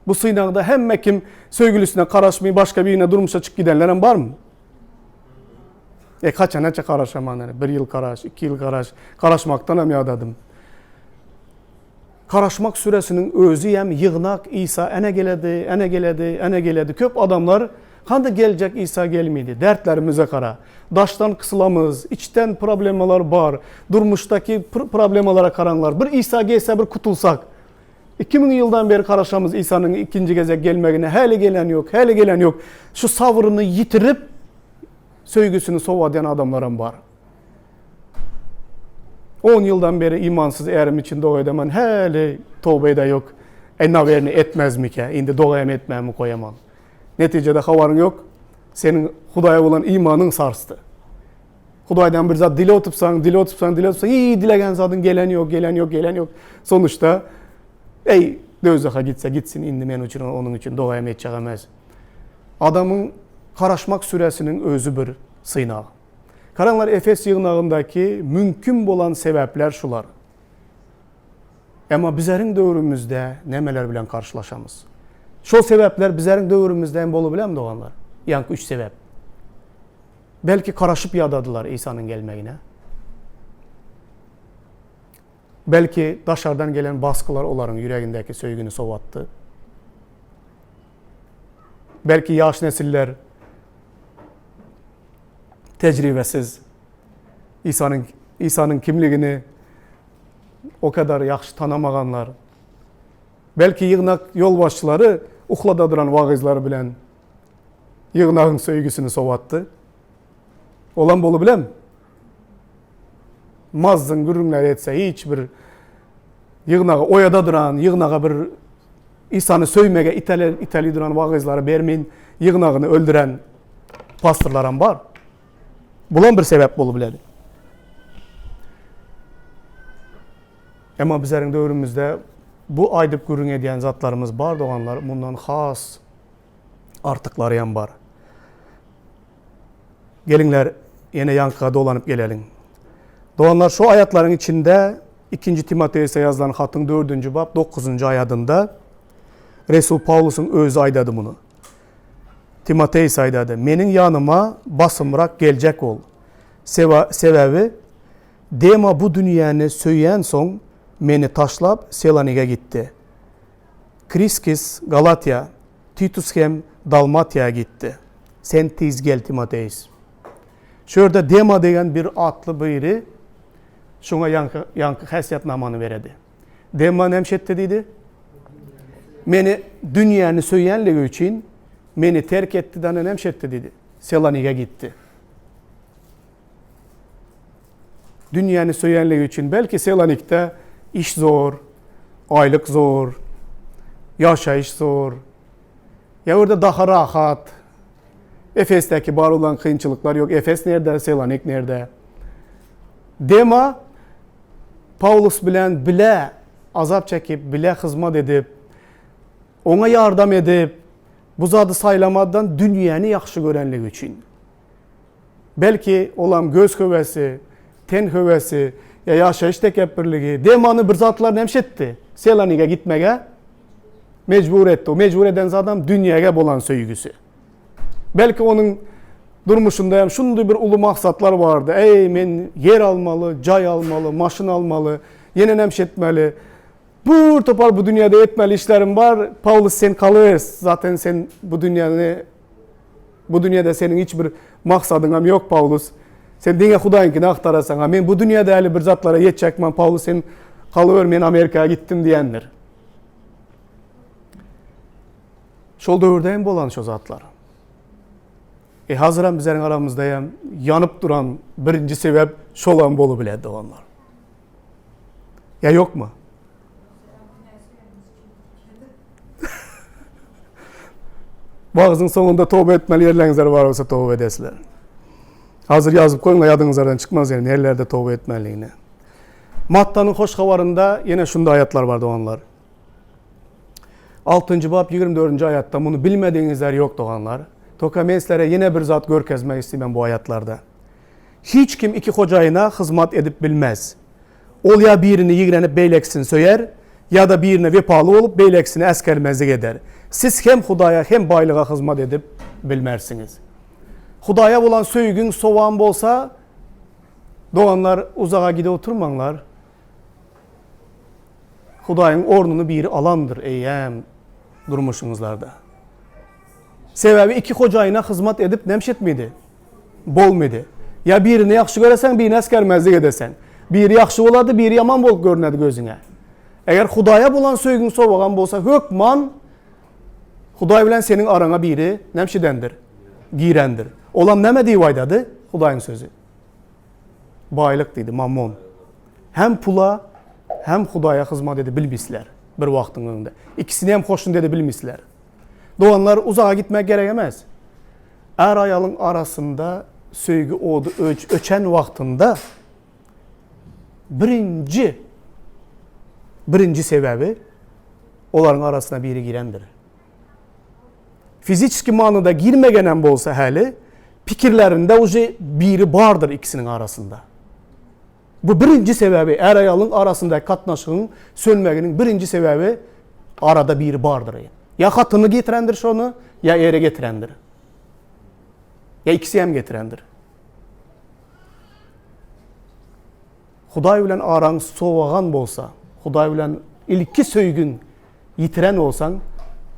Bu synagda hemme kim söýgülisine garaşmaý başga birine durmuşa çykyp gidenlerem barmy? E kaçanaça garaşaman ene bir ýyl garaş, iki ýyl garaş, garaşmakdanam ýadadym. Garaşmak süresiniň özi hem ýygnak Isa ene geledi, ene geledi, ene geledi. Köp adamlar hany geljek Isa gelmedi. Dertlerimize gara. Daşdan kysylamyz, içden problemalar bar. Durmuşdaky problemalara garaňlar. Bir Isa gelse bir kutulsak. 2000 ýyldan beri garaşamyz Isanyň ikinji gezek gelmegine. Häli gelen ýok, häli gelen ýok. Şu sabryny ýitirip söýgüsini sowadýan adamlaram bar. On ýyldan beri imansyz ärim üçin doga edemen, häli toba ede ýok. Eý nawerni etmezmikä, indi doga hem etmämi goýaman. Netijede habaryň ýok, seniň Hudaýa bolan imanyň sarsdy. Hudaýdan bir zat dile otypsaň, dile otypsaň, dile otypsaň, hiý dilegen zadyň gelen ýok, gelen ýok, gelen ýok. Sonuçda eý döwzaha gitse gitsin, indi men üçin onuň üçin doga hem etjek emes. Adamyň garaşmak süresiniň özi bir synag. Garaňlar Efes ýygnagyndaky mümkin bolan sebäpler şular. Emma bizeriň döwrümizde nämeler bilen garşylaşamyz? Şol sebäpler bizeriň döwrümizde hem bolubilermi doganlar? Ýaňky üç sebäp. Belki garaşyp ýadadylar Isanyň gelmegine. Belki daşardan gelen basgylar olaryň ýüregindäki söýgini sowatdy. Belki ýaş nesiller tejribesiz Isanyň Isanyň kimligini o kadar ýagşy tanamaganlar. Belki ýygnak ýolbaşçylary uklada duran wagyzlary bilen ýygnagyň söýgüsini sowatdy. Olam bolubilem. Mazzyň gürrüňleri etse hiç bir ýygnagy oýada duran, ýygnaga bir Isany söýmege iteli duran wagyzlary bermeýin, ýygnagyny öldüren pastorlaram bar. Bulam bir sebäp bolup biler. Emma bizleriň döwrümizde bu aýdyp gürrüň edýän zatlarymyz bar doganlar, mundan has artyklary hem bar. Geliňler, ýene ýaňkyga dolanyp geleliň. Doganlar, şu aýatlaryň içinde Ikinji Timoteosa ýazylan hatyň dördünji bap dokuzynjy aýadynda Resul Pawlusyň özi aýdady muny. Timoteos aýdady, Meniň ýanyma basymrak geljek bol. Sebäbi Dema bu dünýäni söýensoň, meni taşlap, Selanige gitdi. Kriskis Galatiýa, Titus hem Dalmatiýa gitdi. Sen tiz gel, Timoteos. Şu ýerde Dema degen bir atly biri şoňa ýaňky, ýaňky häsiýetnamany beredi. Dema näme etdi diýdi? Meni dünýäni söýenligi üçin meni terk etdi dana näme etdi diýdi. Selanige gitdi. Dünýäni söýenligi üçin belki Selanikde iş zor, aýlyk zor, ýaşaýyş zor. Ýa orda daha rahat. Efesdäki bar bolan kynçylyklar ýok. Efes nerde, Selanik nerde? Dema Pawlus bilen bile azap çekip, bile hyzmat edip, oňa ýardam edip, bu zady saýlamadan dünýäni ýagşy görenligi üçin. Belki, olam göz höwesi, ten höwesi, ýa ýaşaýyş tekepbirligi Demany bir zatlar nämiş etdi? Selanige gitmege mejbur etdi. O mejbur eden zadam dünýäge bolan söýgüsi. Belki onuň durmuşynda hem şundy bir uly maksatlar bardy. Eý, men ýer almaly, jaý almaly, maşyn almaly, ýene nämiş etmeli. Bir topar bu dünýäde etmeli işlerim bar. Pawlus sen kalyber, zaten sen bu dünýäni Bu dünýäde seniň hiç bir maksadyňam ýok, Pawlus. Sen diňe Hudaýyňkyny agtarasaň. A men bu dünýäde häli bir zatlara ýetjekman, Pawlus sen galyber, men Amerikaya gitdim diýendir. Şol döwürde hem bolan şo zatlar. E hazıram bizleriň aramyzda hem ýanyp duran birinji sebäp şolam bolup biler doganlar. Ýa ýokmy? Wagzyň soňunda toba etmeli ýerleriňizler bar bolsa toba edesizler. Hazır ýazyp goýuň, ýadyňyzlardan çykmaz ýene nerlerde toba etmeliligini. Mattanyň hoş habarynda ýene şunda aýatlar bar doganlar. 6-njy bap 24-nji aýatda muny bilmedigiňizler ýok doganlar. Toka men sizlere ýene bir zat görkezmek isleýän bu aýatlarda. Hiç kim iki hojaýyna hyzmat edip bilmez. Ol ýa birini ýigrenip beýlekisini söýer, ýa-da birine wepaly bolup beýlekisini äsgermezlik eder. Siz hem Hudaýa hem baýlyga hyzmat edip bilmersiňiz. Hudaýa bolan söýgiň sowan bolsa, doganlar uzaga gidip oturmaňlar. Hudaýyň ornuny biri alandyr eýýäm durmuşyňyzlarda. Sebäbi iki hojaýyna hyzmat edip näme etmedi? Bolmady. Ýa birini ýagşy göreseň, birini äsgermezlik edeseň. Biri ýagşy bolady, biri ýaman bolup görünedi gözüňe. Eger Hudaýa bolan söýgüň sowagan bolsa, hökman Hudaý bilen seniň araňa biri näme edendir? Girendir. Olam näme diýip aýdady? Hudaýyň sözi. Baýlyk diýdi, mammon. Hem pula, hem Hudaýa hyzmat edip bilmisler bir wagtyň öňünde. Ikisini hem hoşnut edip bilmisler. Doganlar uzaga gitmek gerek emes. Är-aýalyň arasynda söýgi ody öçen wagtynda birinji birinji sebäbi olaryň arasyna biri girendir. Fiziçki manyda girmegenem bolsa häli pikirlerinde uje biri bardyr ikisiniň arasynda. Bu birinji sebäbi är-aýalyň arasyndaky gatnaşygyň sönmeginiň birinji sebäbi arada biri bardyr. Ýa hatyny getirendir şony, ýa eri getirendir. Ýa ikisi hem getirendir. Hudaý bilen araň sowagan bolsa, Hudaý bilen ilki söýgüň ýitiren bolsaň,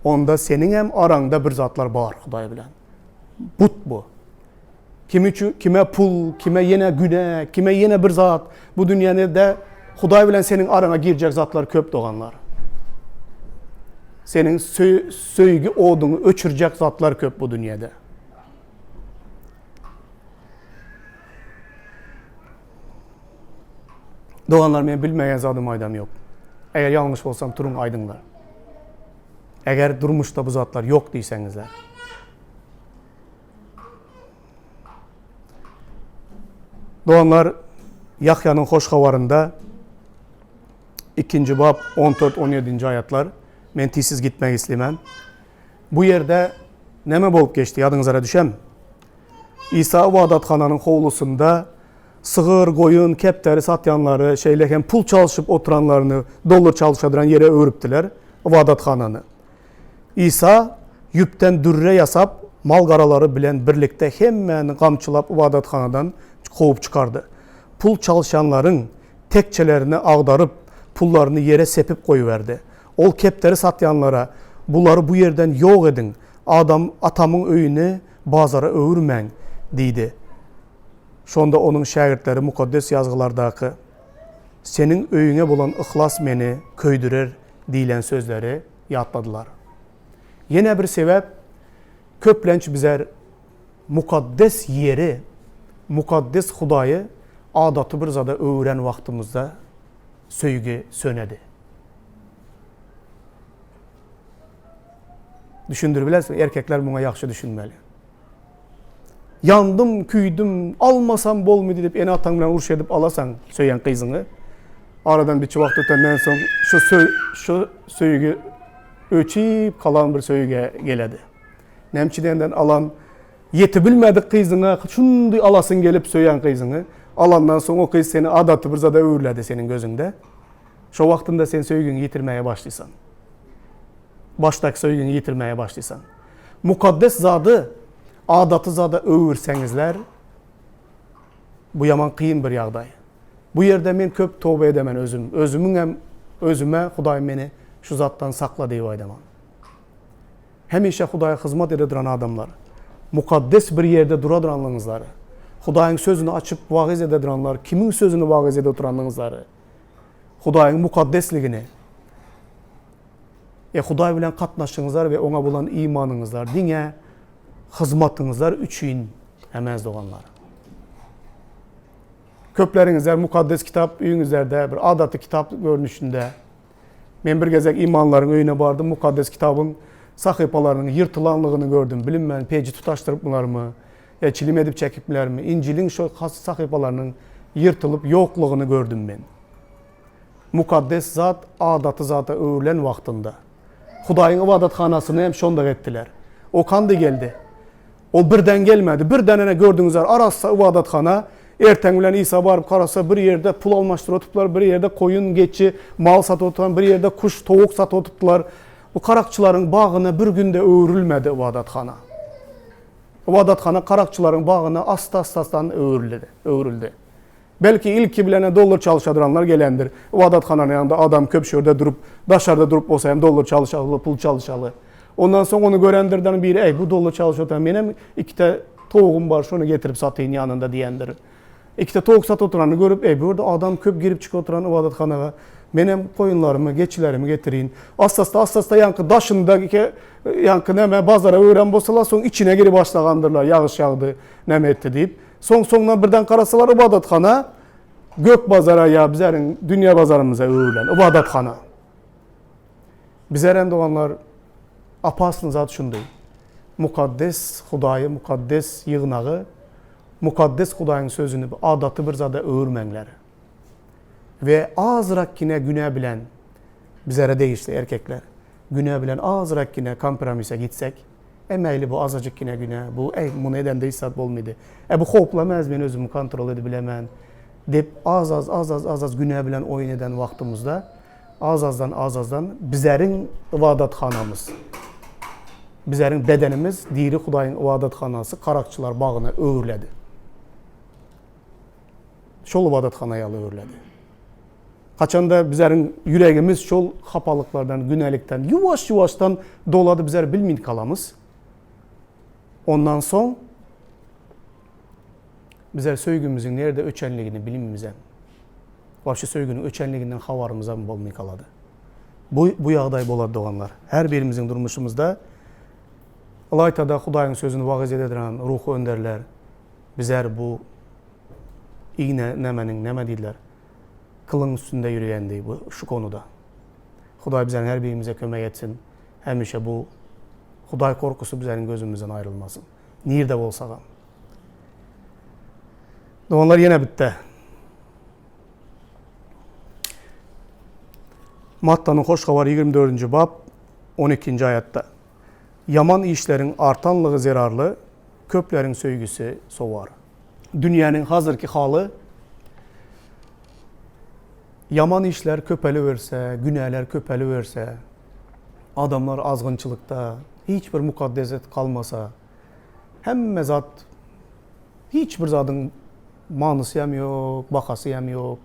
onda seniň hem araňda bir zatlar bar Hudaý bilen. But bu. Kim üçin, kime pul, kime ýene güne, kime ýene bir zat. Bu dünýäde Hudaý bilen seniň araňa girjek zatlar köp doganlar. Seniň söýgi oduňy öçürjek zatlar köp bu dünýäde. Doganlar men bilmeýän zadym aýdam ýok. Eger ýalňyş bolsam turuň aýdyňlar. Eger durmuşda bu zatlar ýok diýseňizler. Doganlar, Ýahýanyň hoş habarynda 2-nji bap 14-17-nji aýatlar. Men tizsiz gitmek islemän. Bu ýerde näme bolup geçdi, ýadyňyzara düşem? Isa ybadathananyň howlusynda sygyr, goýun, kepderi satýanlary, şeýle hem pul çalşyp oturanlaryny dollar çalşadyran ýere öwrüpdiler ybadathanany. Isa ýüpden dürre ýasap, mal-garalary bilen birlikde hemmäni gamçylap ybadathanadan kowup çykardy. Pul çalşanlaryň tekjelerini agdaryp, pullaryny ýere sepip goýberdi. Ol kepderi satýanlara, Bulary bu ýerden ýok ediň, adam Atamyň öýüni bazara öwürmäň diýdi. Şonda onuň şägirtleri Mukaddes Ýazgylardaky, Seniň öýüňe bolan yhlas meni köýdürer diýlen sözleri ýatladylar. Ýene bir sebäp, köplenç bizler. mukaddes ýeri, mukaddes Hudaýy adaty bir zada öwüren wagtymyzda söýgi sönedi. Düşündirip bilersiň, erkekler muňa ýagşy düşünmeli. Ýandym, küýdüm, almasam bolmady diýip ene-ataň bilen uruş edip alasaň söýen gyzyňy. Aradan biçi wagt ötenden soň şu şu söýgi öçüp kalan bir söýgä geledi. Nämçidenden alan ýetibilmedik gyzyňa şundy alasyň gelip söýen gyzyňy alandan soň o gyz seni adaty bir zada öwrüledi seniň gözüňde. Şo wagtynda sen söýgiňi ýitirmäge başlaýsaň. Başdaky söýgiňi ýitirmäge başlaýsaň. Mukaddes zady adaty zada öwürseňizler, bu ýaman kyn bir ýagdaý. Bu ýerde men köp toba edemen özüm. Özümiňem özüme Hudaý meni şu zatdan sakla diýip aýdaman. Hemişe Hudaýa hyzmat ede duran adamlar, mukaddes bir ýerde dura duranlygyňyzlary, Hudaýyň sözüni açyp wagyz ede duranlar kimiň sözüni wagyz ede oturanlygyňyzlary, Hudaýyň mukaddesligini, e Hudaý bilen gatnaşygyňyzlar we oňa bolan imanyňyzlar diňe hyzmatyňyzlar üçin emez doganlar. Köpleriňizler mukaddes kitap öýüňizlerde bir adaty kitap görnüşinde. Men bir gezek imanlaryň öýüne bardym, mukaddes kitabyň sahypalarynyň ýyrtylanlygyny gördüm. Bilinmän peji tutaşdyrypmylarmy, ýa çilim edip çekipmilermi, Injiliň şo sahypalarynyň ýyrtylyp ýoklugyny gördüm men. Mukaddes zat adaty zada öwrülen wagtynda. Hudaýyň ybadathanasyny hem şonda etdiler. O kandy geldi. Ol birden gelmedi. Birden ene gördüňizler arassa ybadathana. Erteň bilen Isa baryp garasa bir ýerde pul almaşdyryp oturypdylar, bir ýerde goýun, geçi, mal satyp oturan, bir ýerde kuş, towuk satyp oturypdylar. Bu karakçylaryň bagyna bir günde öwrülmedi ybadathana. Ybadathana karakçylaryň bagyna asta-astadan öwrüldi, öwrüldi. Belki ilki bilene dollar çalyşadyranlar gelendir. Ybadathananyň ýanynda adam köp şu ýerde durup, daşarda durup bolsa hem dollar çalyşaly, pul çalyşaly. Ondan soň ony görendirden biri, Eý, bu dollar çalyşyp oturan menem ikite towugym bar, şony getirip sataýyn ýanynda diýendir. Ikite towuk satyp oturanyny görüp, Eý, bu ýerde adam köp girip çykyp oturan ybadathanaga, menem goýunlarymy, geçilerimi getirin. Asta-asta, asta-asta ýaňky daşynda ýaňky näme bazara öwren bolsalar, soň içine girip başlagandyrlar, ýagyş ýagdy, näme etdi diýip. Soň-soňdan birden garasalar ybadathana gök bazara ýa bizäriň dünýä bazarymyza öwrülen ybadathana. Bizärem doganlar opasny zat şundy. Mukaddes Hudaýy, mukaddes ýygnagy, mukaddes Hudaýyň sözüni adaty bir zada öwürmäňler. We azrak-kine günä bilen bizäre degişli erkekler günä bilen azrak-kine kompromise gitsek, E mäýli bu azajyk kine günä, bu äý muny edemde hiç zat bolmydy. E bu howplamaz men özümi kontrol edip bilemen dep az-az az-az az-az günä bilen oýun eden wagtymyzda az-azdan az-azdan bizäriň ybadathanamyz, bizäriň bedenimiz diri Hudaýyň ybadathanasy karakçylar bagyna öwrüledi. Şol ybadathana ýaly öwrüledi. Haçanda bizleriň ýüregimiz şol hapalyklardan, günälikden ýuwaş-ýuwaşdan dolady bizler bilmin kalamyz. Ondan soň bizler söýgimiziň nirede öçenligini bilmimizem. Wapşe söýginiň öçenliginden habarymyzam bolmay kalady. Bu bu ýagdaý bolady doganlar. Her birimiziň durmuşymyzda ylaýtada Hudaýyň sözüni wagyz edediran ruhy önderler bizler bu igne nämeniň näme diýdiler? Kylyň üstünde ýürýändi bu şu konuda. Hudaý bizäniň her birimize kömek etsin. Hemişe bu Hudaý korkusy bizäniň gözümizden aýrylmasyn. Nirde bolsagam. Doganlar ýene bitde. Mattanyň hoş habary 24-nji bap 12-nji aýatda. Ýaman işleriň artanlygy zerarly köpleriň söýgüsi sowar. Dünýäniň hazirki haly ýaman işler köpeliberse, günäler köpeliberse, adamlar azgynçylykda, hiç bir mukaddeslik galmasa, hemme zat hiç bir zadyň manysy hem ýok, bahasy hem ýok.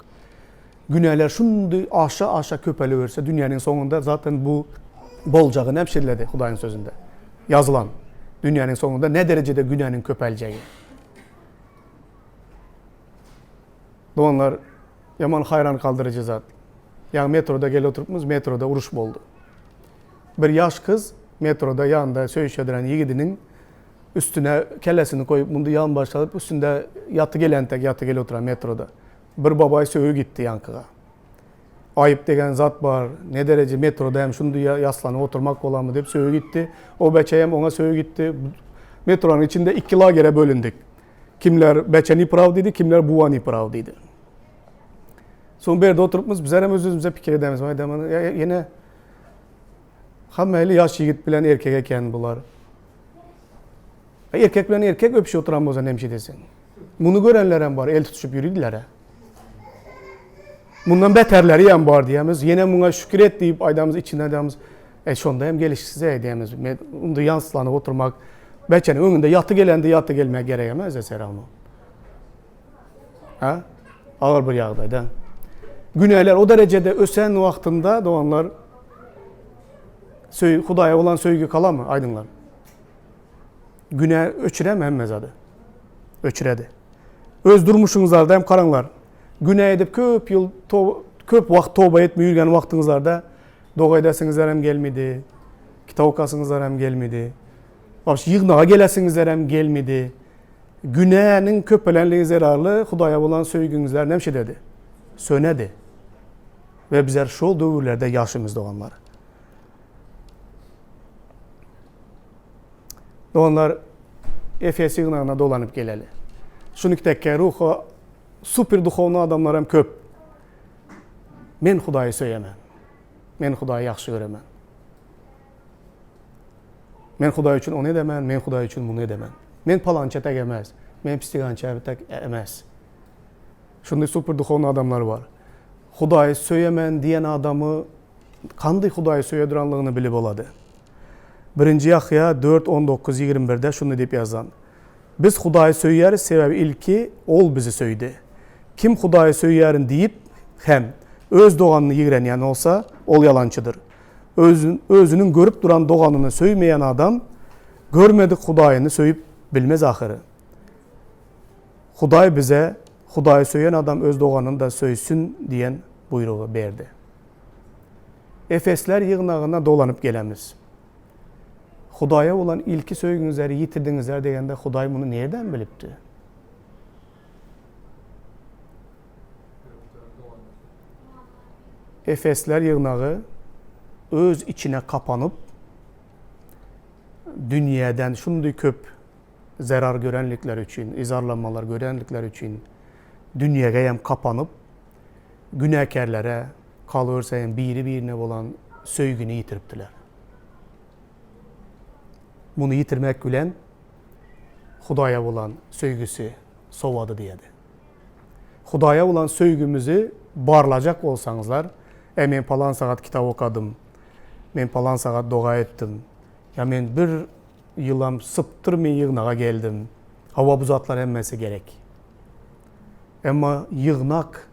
Günäler şundy aşa-aşa köpeliberse, dünýäniň soňunda zaten bu boljagy näme Hudaýyň sözünde ýazylan. Dünýäniň soňunda ne derejede günäniň köpeljegi. Doganlar, ýaman haýran galdyryjy zat. Ýaňy metroda gelip oturypmyz, metroda uruş boldy. Bir ýaş gyz metroda ýanynda söýüşediren ýigidiniň. Üstüne kellesini koyup mundy ýan başladyp üstünde ýaty gelentek ýaty gelip oturan metroda. Bir babaý sögi gitdi ýaňkyga. Aýyp degen zat bar, ne dereje metroda hem şundy ýaslanyp oturmak bolamy diýip sögi gitdi. O beçe hem oňa sögi gitdi. Metronyň içinde iki lagere bölündik. Kimler beçe nipraw diýdi, kimler buwa nipraw diýdi. Soň berde oturypmyz, bizler hem öz-özümize pikir edemiz. Ýene Hemme ýaş ýigit bilen erkek eken bular. Erkek bilen erkek öpüşip oturan bolsa näme edesin? Muny görenler hem bar, el tutuşyp ýöridiler. Mundan beterleri hem bar diýemiz. Ýene muňa şükür et diýip aýdamyz, içinden aýdamyz. E şonda hem gelişsiz diýemiz. Men indi ýanslanyp oturmak, beçeniň öňünde ýaty gelende ýaty gelmek gerek emes eserano. Ha? Agyr bir ýagdaýda. Günäler o derejede ösen wagtynda doganlar söý Hudaýa bolan söýgi kalamy aýdyňlar. Günä öçüremi hemme zady? Öçüredi. Öz durmuşyňyzlarda hem garaňlar. Günä edip köp ýyl to köp wagt toba etme ýürgen wagtyňyzlarda doga edesiňizler hem gelmedi. Kitap okasyňyzlar hem gelmedi. Wapşe ýygnaga gelesiňizler hem gelmedi. Günäniň köpelenligi zerarly Hudaýa bolan söýgiňizler nämşededi? Sönedi. We bizler şol döwürlerde ýaşymyz doganlar. Doganlar Efes ýygnagyna dolanyp geleli. Şunikdäki ruha super duhowny adamlar hem köp. Men Hudaýy söýemen. Men Hudaýy ýagşy göremen. Men Hudaý üçin ony edemen, men Hudaý üçin muny edemen. Men palança tek emes, men pstigança tek emes. Şunday super duhowny adamlar bar. Hudaýy söýemen diýen adamy kandy Hudaýy söýeduranlygyny bilip bolady. Birinji Ýahýa 4, 19, 21-de şunday diýip ýazan. Biz Hudaýy söýýäris, sebäbi ilki Ol bizi söýdi. Kim Hudaýy söýýärin diýip hem öz doganyny ýigrenýän bolsa, ol ýalançydyr. Özüniň görüp duran doganyny söýmeýän adam görmedik Hudaýyny söýüp bilmez ahyry. Hudaý bize, Hudaýy söýen adam öz doganyny-da söýsün diýen buýrugy berdi. Efesler ýygnagyna dolanyp gelemiz. Hudaýa bolan ilki söýgiňizleri ýitirdiňizler degende Hudaý muny nirden bilipdi? Efesler ýygnagy öz içine kapanyp, dünýäden şundy köp zerar görenlikleri üçin, yzarlanmalar görenlikleri üçin dünýäge hem kapanyp, günäkärlere, galyberse hem biri-birine bolan söýgini ýitiripdiler. Muny ýitirmek bilen Hudaýa bolan söýgüsi sowady diýedi. Hudaýa bolan söýgimizi barlajak bolsaňyzlar, e men palan sagat kitap okadym, men palan sagat doga etdim, ýa men bir ýylam sypdyrmy ýygnaga geldim. Hawa bu zatlar hemmesi gerek. Emma ýygnak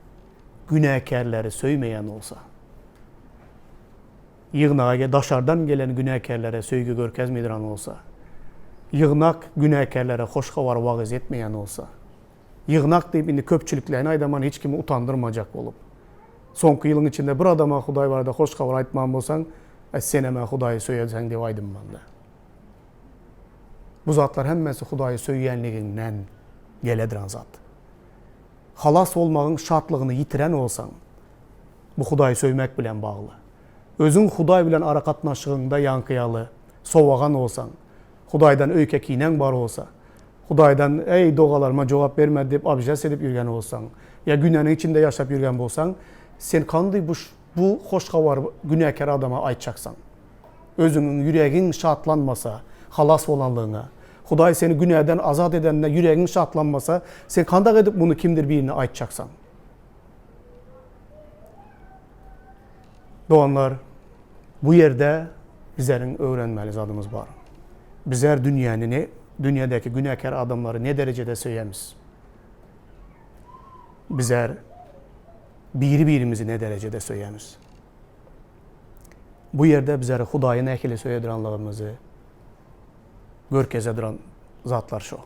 günäkärleri söýmeýän bolsa, ýygnaga daşardan gelen günäkärlere söýgi görkezmeýdran bolsa, ýygnak günäkärlere hoş habary wagyz etmeýän bolsa, Ýygnak diýip indi köpçülikleýin aýdaman hiç kimi utandyrmajak bolup. Soňky ýylyň içinde bir adama Hudaý barada hoş habar aýtman bolsaň, e senem-ä Hudaýy söýenseň diýip aýdynmanda. Bu zatlar hemmesi Hudaýy söýýänligiňden gelediran zat. Halas bolmagyň şatlygyny ýitiren bolsaň, bu Hudaýy söýmek bilen bagly. Özüň Hudaý bilen aragatnaşygyňda ýaňky ýaly sowagan bolsaň, Hudaýdan öýke-kinäň bar bolsa, Hudaýdan, Eý, dogalaryma jogap bermedi diýip obžas edip ýürgen bolsaň, ýa günäniň içinde ýaşap ýürgen bolsaň, sen kandy bu bu hoş habary günäkär adama aýtjaksaň? Özüňiň ýüregiň şatlanmasa, halas bolanlygyňa, Hudaý seni günäden azat edenine ýüregiň şatlanmasa, sen kandak edip muny kimdir birine aýtjaksaň? Doganlar, bu ýerde bizleriň öwrenmeli zadymyz bar. Bizler dünýäni ne, dünýädäki günäkär adamlary ne derejede söýemiz? Bizler biri-birimizi ne derejede söýemiz? Bu ýerde bizleri Hudaýy nähili söýediranlygymyzy görkeze duran zatlar şo.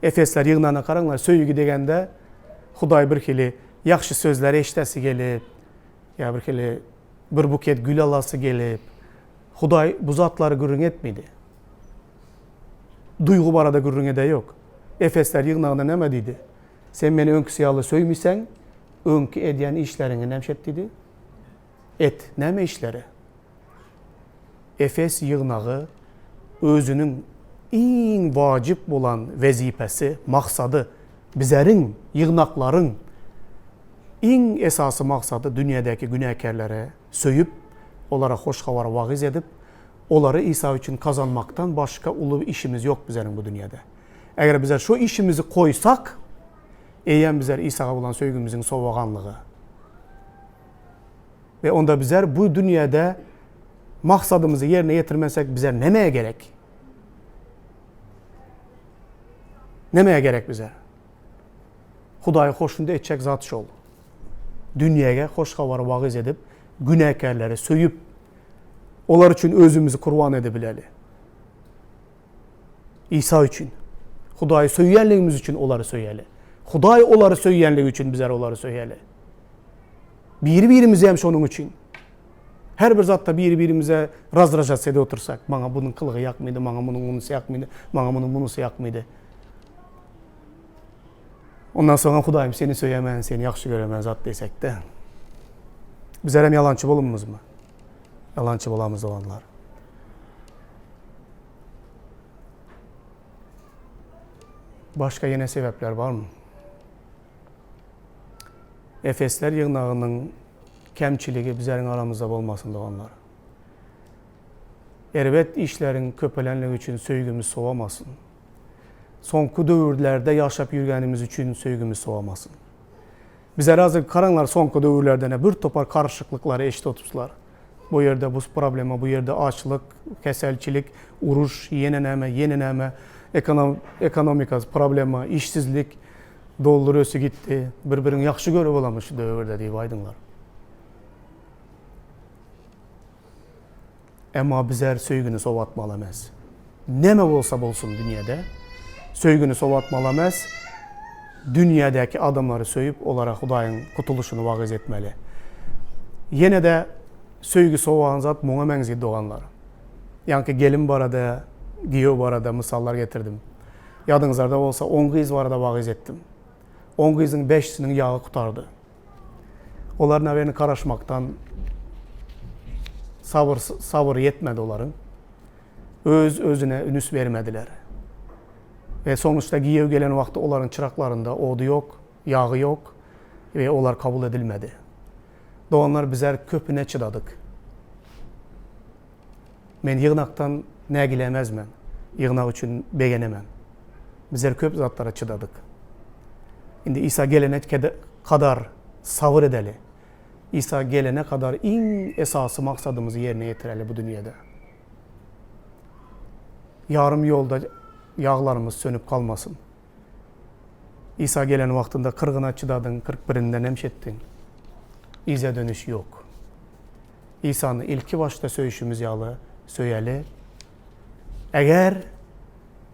Efesler ýygnana garaňlar, söýgi degende Hudaý bir hili ýagşy sözler eşidesi gelip, ýa bir hili bir buket gül alasy gelip, Hudaý bu zatlary gürrüň etmedi. Duýgy barada gürrüň edeýok. Efesler ýygnagyna näme diýdi? Sen meni öňküsi ýaly söýmüseň, öňki edýän işleriňi näme et diýdi? Et. Näme işleri? Efes ýygnagy özüniň iň wajyp bolan wezipesi, maksady, bizeriň, ýygnaklaryň iň esasy maksady dünýädäki günäkärleri söýüp, olara hoş habary wagyz edip, olary Isa üçin kazanmakdan başga uly işimiz ýok bizeriň bu dünýäde. Eger bizler şo işimizi goýsak, eýýäm bizler Isaga bolan söýgimiziň sowaganlygy. We onda bizler bu dünýäde maksadymyzy ýerine ýetirmesek bize nämä gerek? Nämä gerek bize? Hudaýy hoşnut etjek zat şol. Dünýäge hoş habary wagyz edip, günäkärleri söýüp, olar üçin özümizi kurban edebileli. Isa üçin. Hudaýy söýýänligimiz üçin olary söýeli. Hudaý olary söýýänligi üçin bizler olary söýeli. Biri-birimizi hem şonuň üçin. Her bir zatda biri-birimize razdražat edip otursak, maňa bunuň kylygy ýakmady, maňa munuň munusy ýakmady, maňa munuň munusy ýakmady. Ondan soň Hudaýym seni söýemän, seni ýagşy göremän zat diýsek-de. Bizler hem ýalançy bolumyzmy? Ýalançy bolamyz doganlar. Başga ýene sebäpler barmy? Efesler ýygnagynyň kemçiligi bizleriň aramyzda bolmasyn doganlar. Erbet işleriň köpelenligi üçin söýgimiz sowamasyn. Soňky döwürlerde ýaşap ýürgenimiz üçin söýgimiz sowamasyn. Bizler hazir garaňlar soňky döwürlerde ne bir topar karyşyklyklar eşidip otupslar. Bu ýerde bu problema, bu ýerde açlyk, keselçilik, uruş, ýene näme, ýene näme, ekonomika problema, işsizlik, dollar ösi gitdi. Bir-birini ýagşy görüp bolamy şu döwürde diýip aýdyňlar. Emma bizler söýgini sowatmaly emes. Näme bolsa bolsun dünýäde, söýgini sowatmaly emes, dünýädäki adamlary söýüp, olara Hudaýyň gutulyşyny wagyz etmeli. Ýene-de söýgi sowagan zat muňa meňzeýär doganlar. Ýaňky gelin barada, giýew barada mysallar getirdim. Ýadyňyzlarda bolsa, on gyz barada wagyz etdim. On gyzyň bäşisiniň ýagy gutardy. Olar nawerni garaşmakdan sabyr sabyr ýetmedi olaryň. Öz özüne ünüs bermediler. We sonuçda giýew gelen wagty olaryň çyraklarynda ody ýok, ýagy ýok we olar kabul edilmedi. Doganlar bizler köpüne çydadyk. Men ýygnakdan nägilemezmen. Ýygnak üçin begenemen. Bizler köp zatlara çydadyk. Indi Isa gelene kadar sabyr edeli. Isa gelene kadar iň esasy maksadymyzy ýerine ýetireli bu dünýede. Ýarym ýolda ýaglarymyz sönüp galmasyn. Isa gelen wagtynda kyrgyna çydadyň, 40 birinden hem şetdiň. Yza dönüş ýok. Isany ilki başda söýşümiz ýaly söýeli. Eger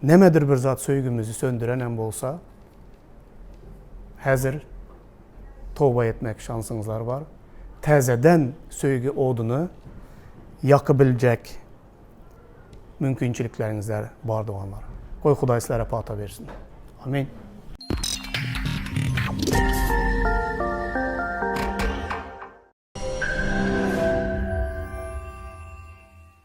nämedir bir zat söýgimizi söndüren hem bolsa, häzir toba etmek şansyňyzlar bar. Täzeden söýgi oduny ýakybiljek mümkinçilikleriňizler bar doganlar. Goý Hudaý sizlere pata bersin. Amin.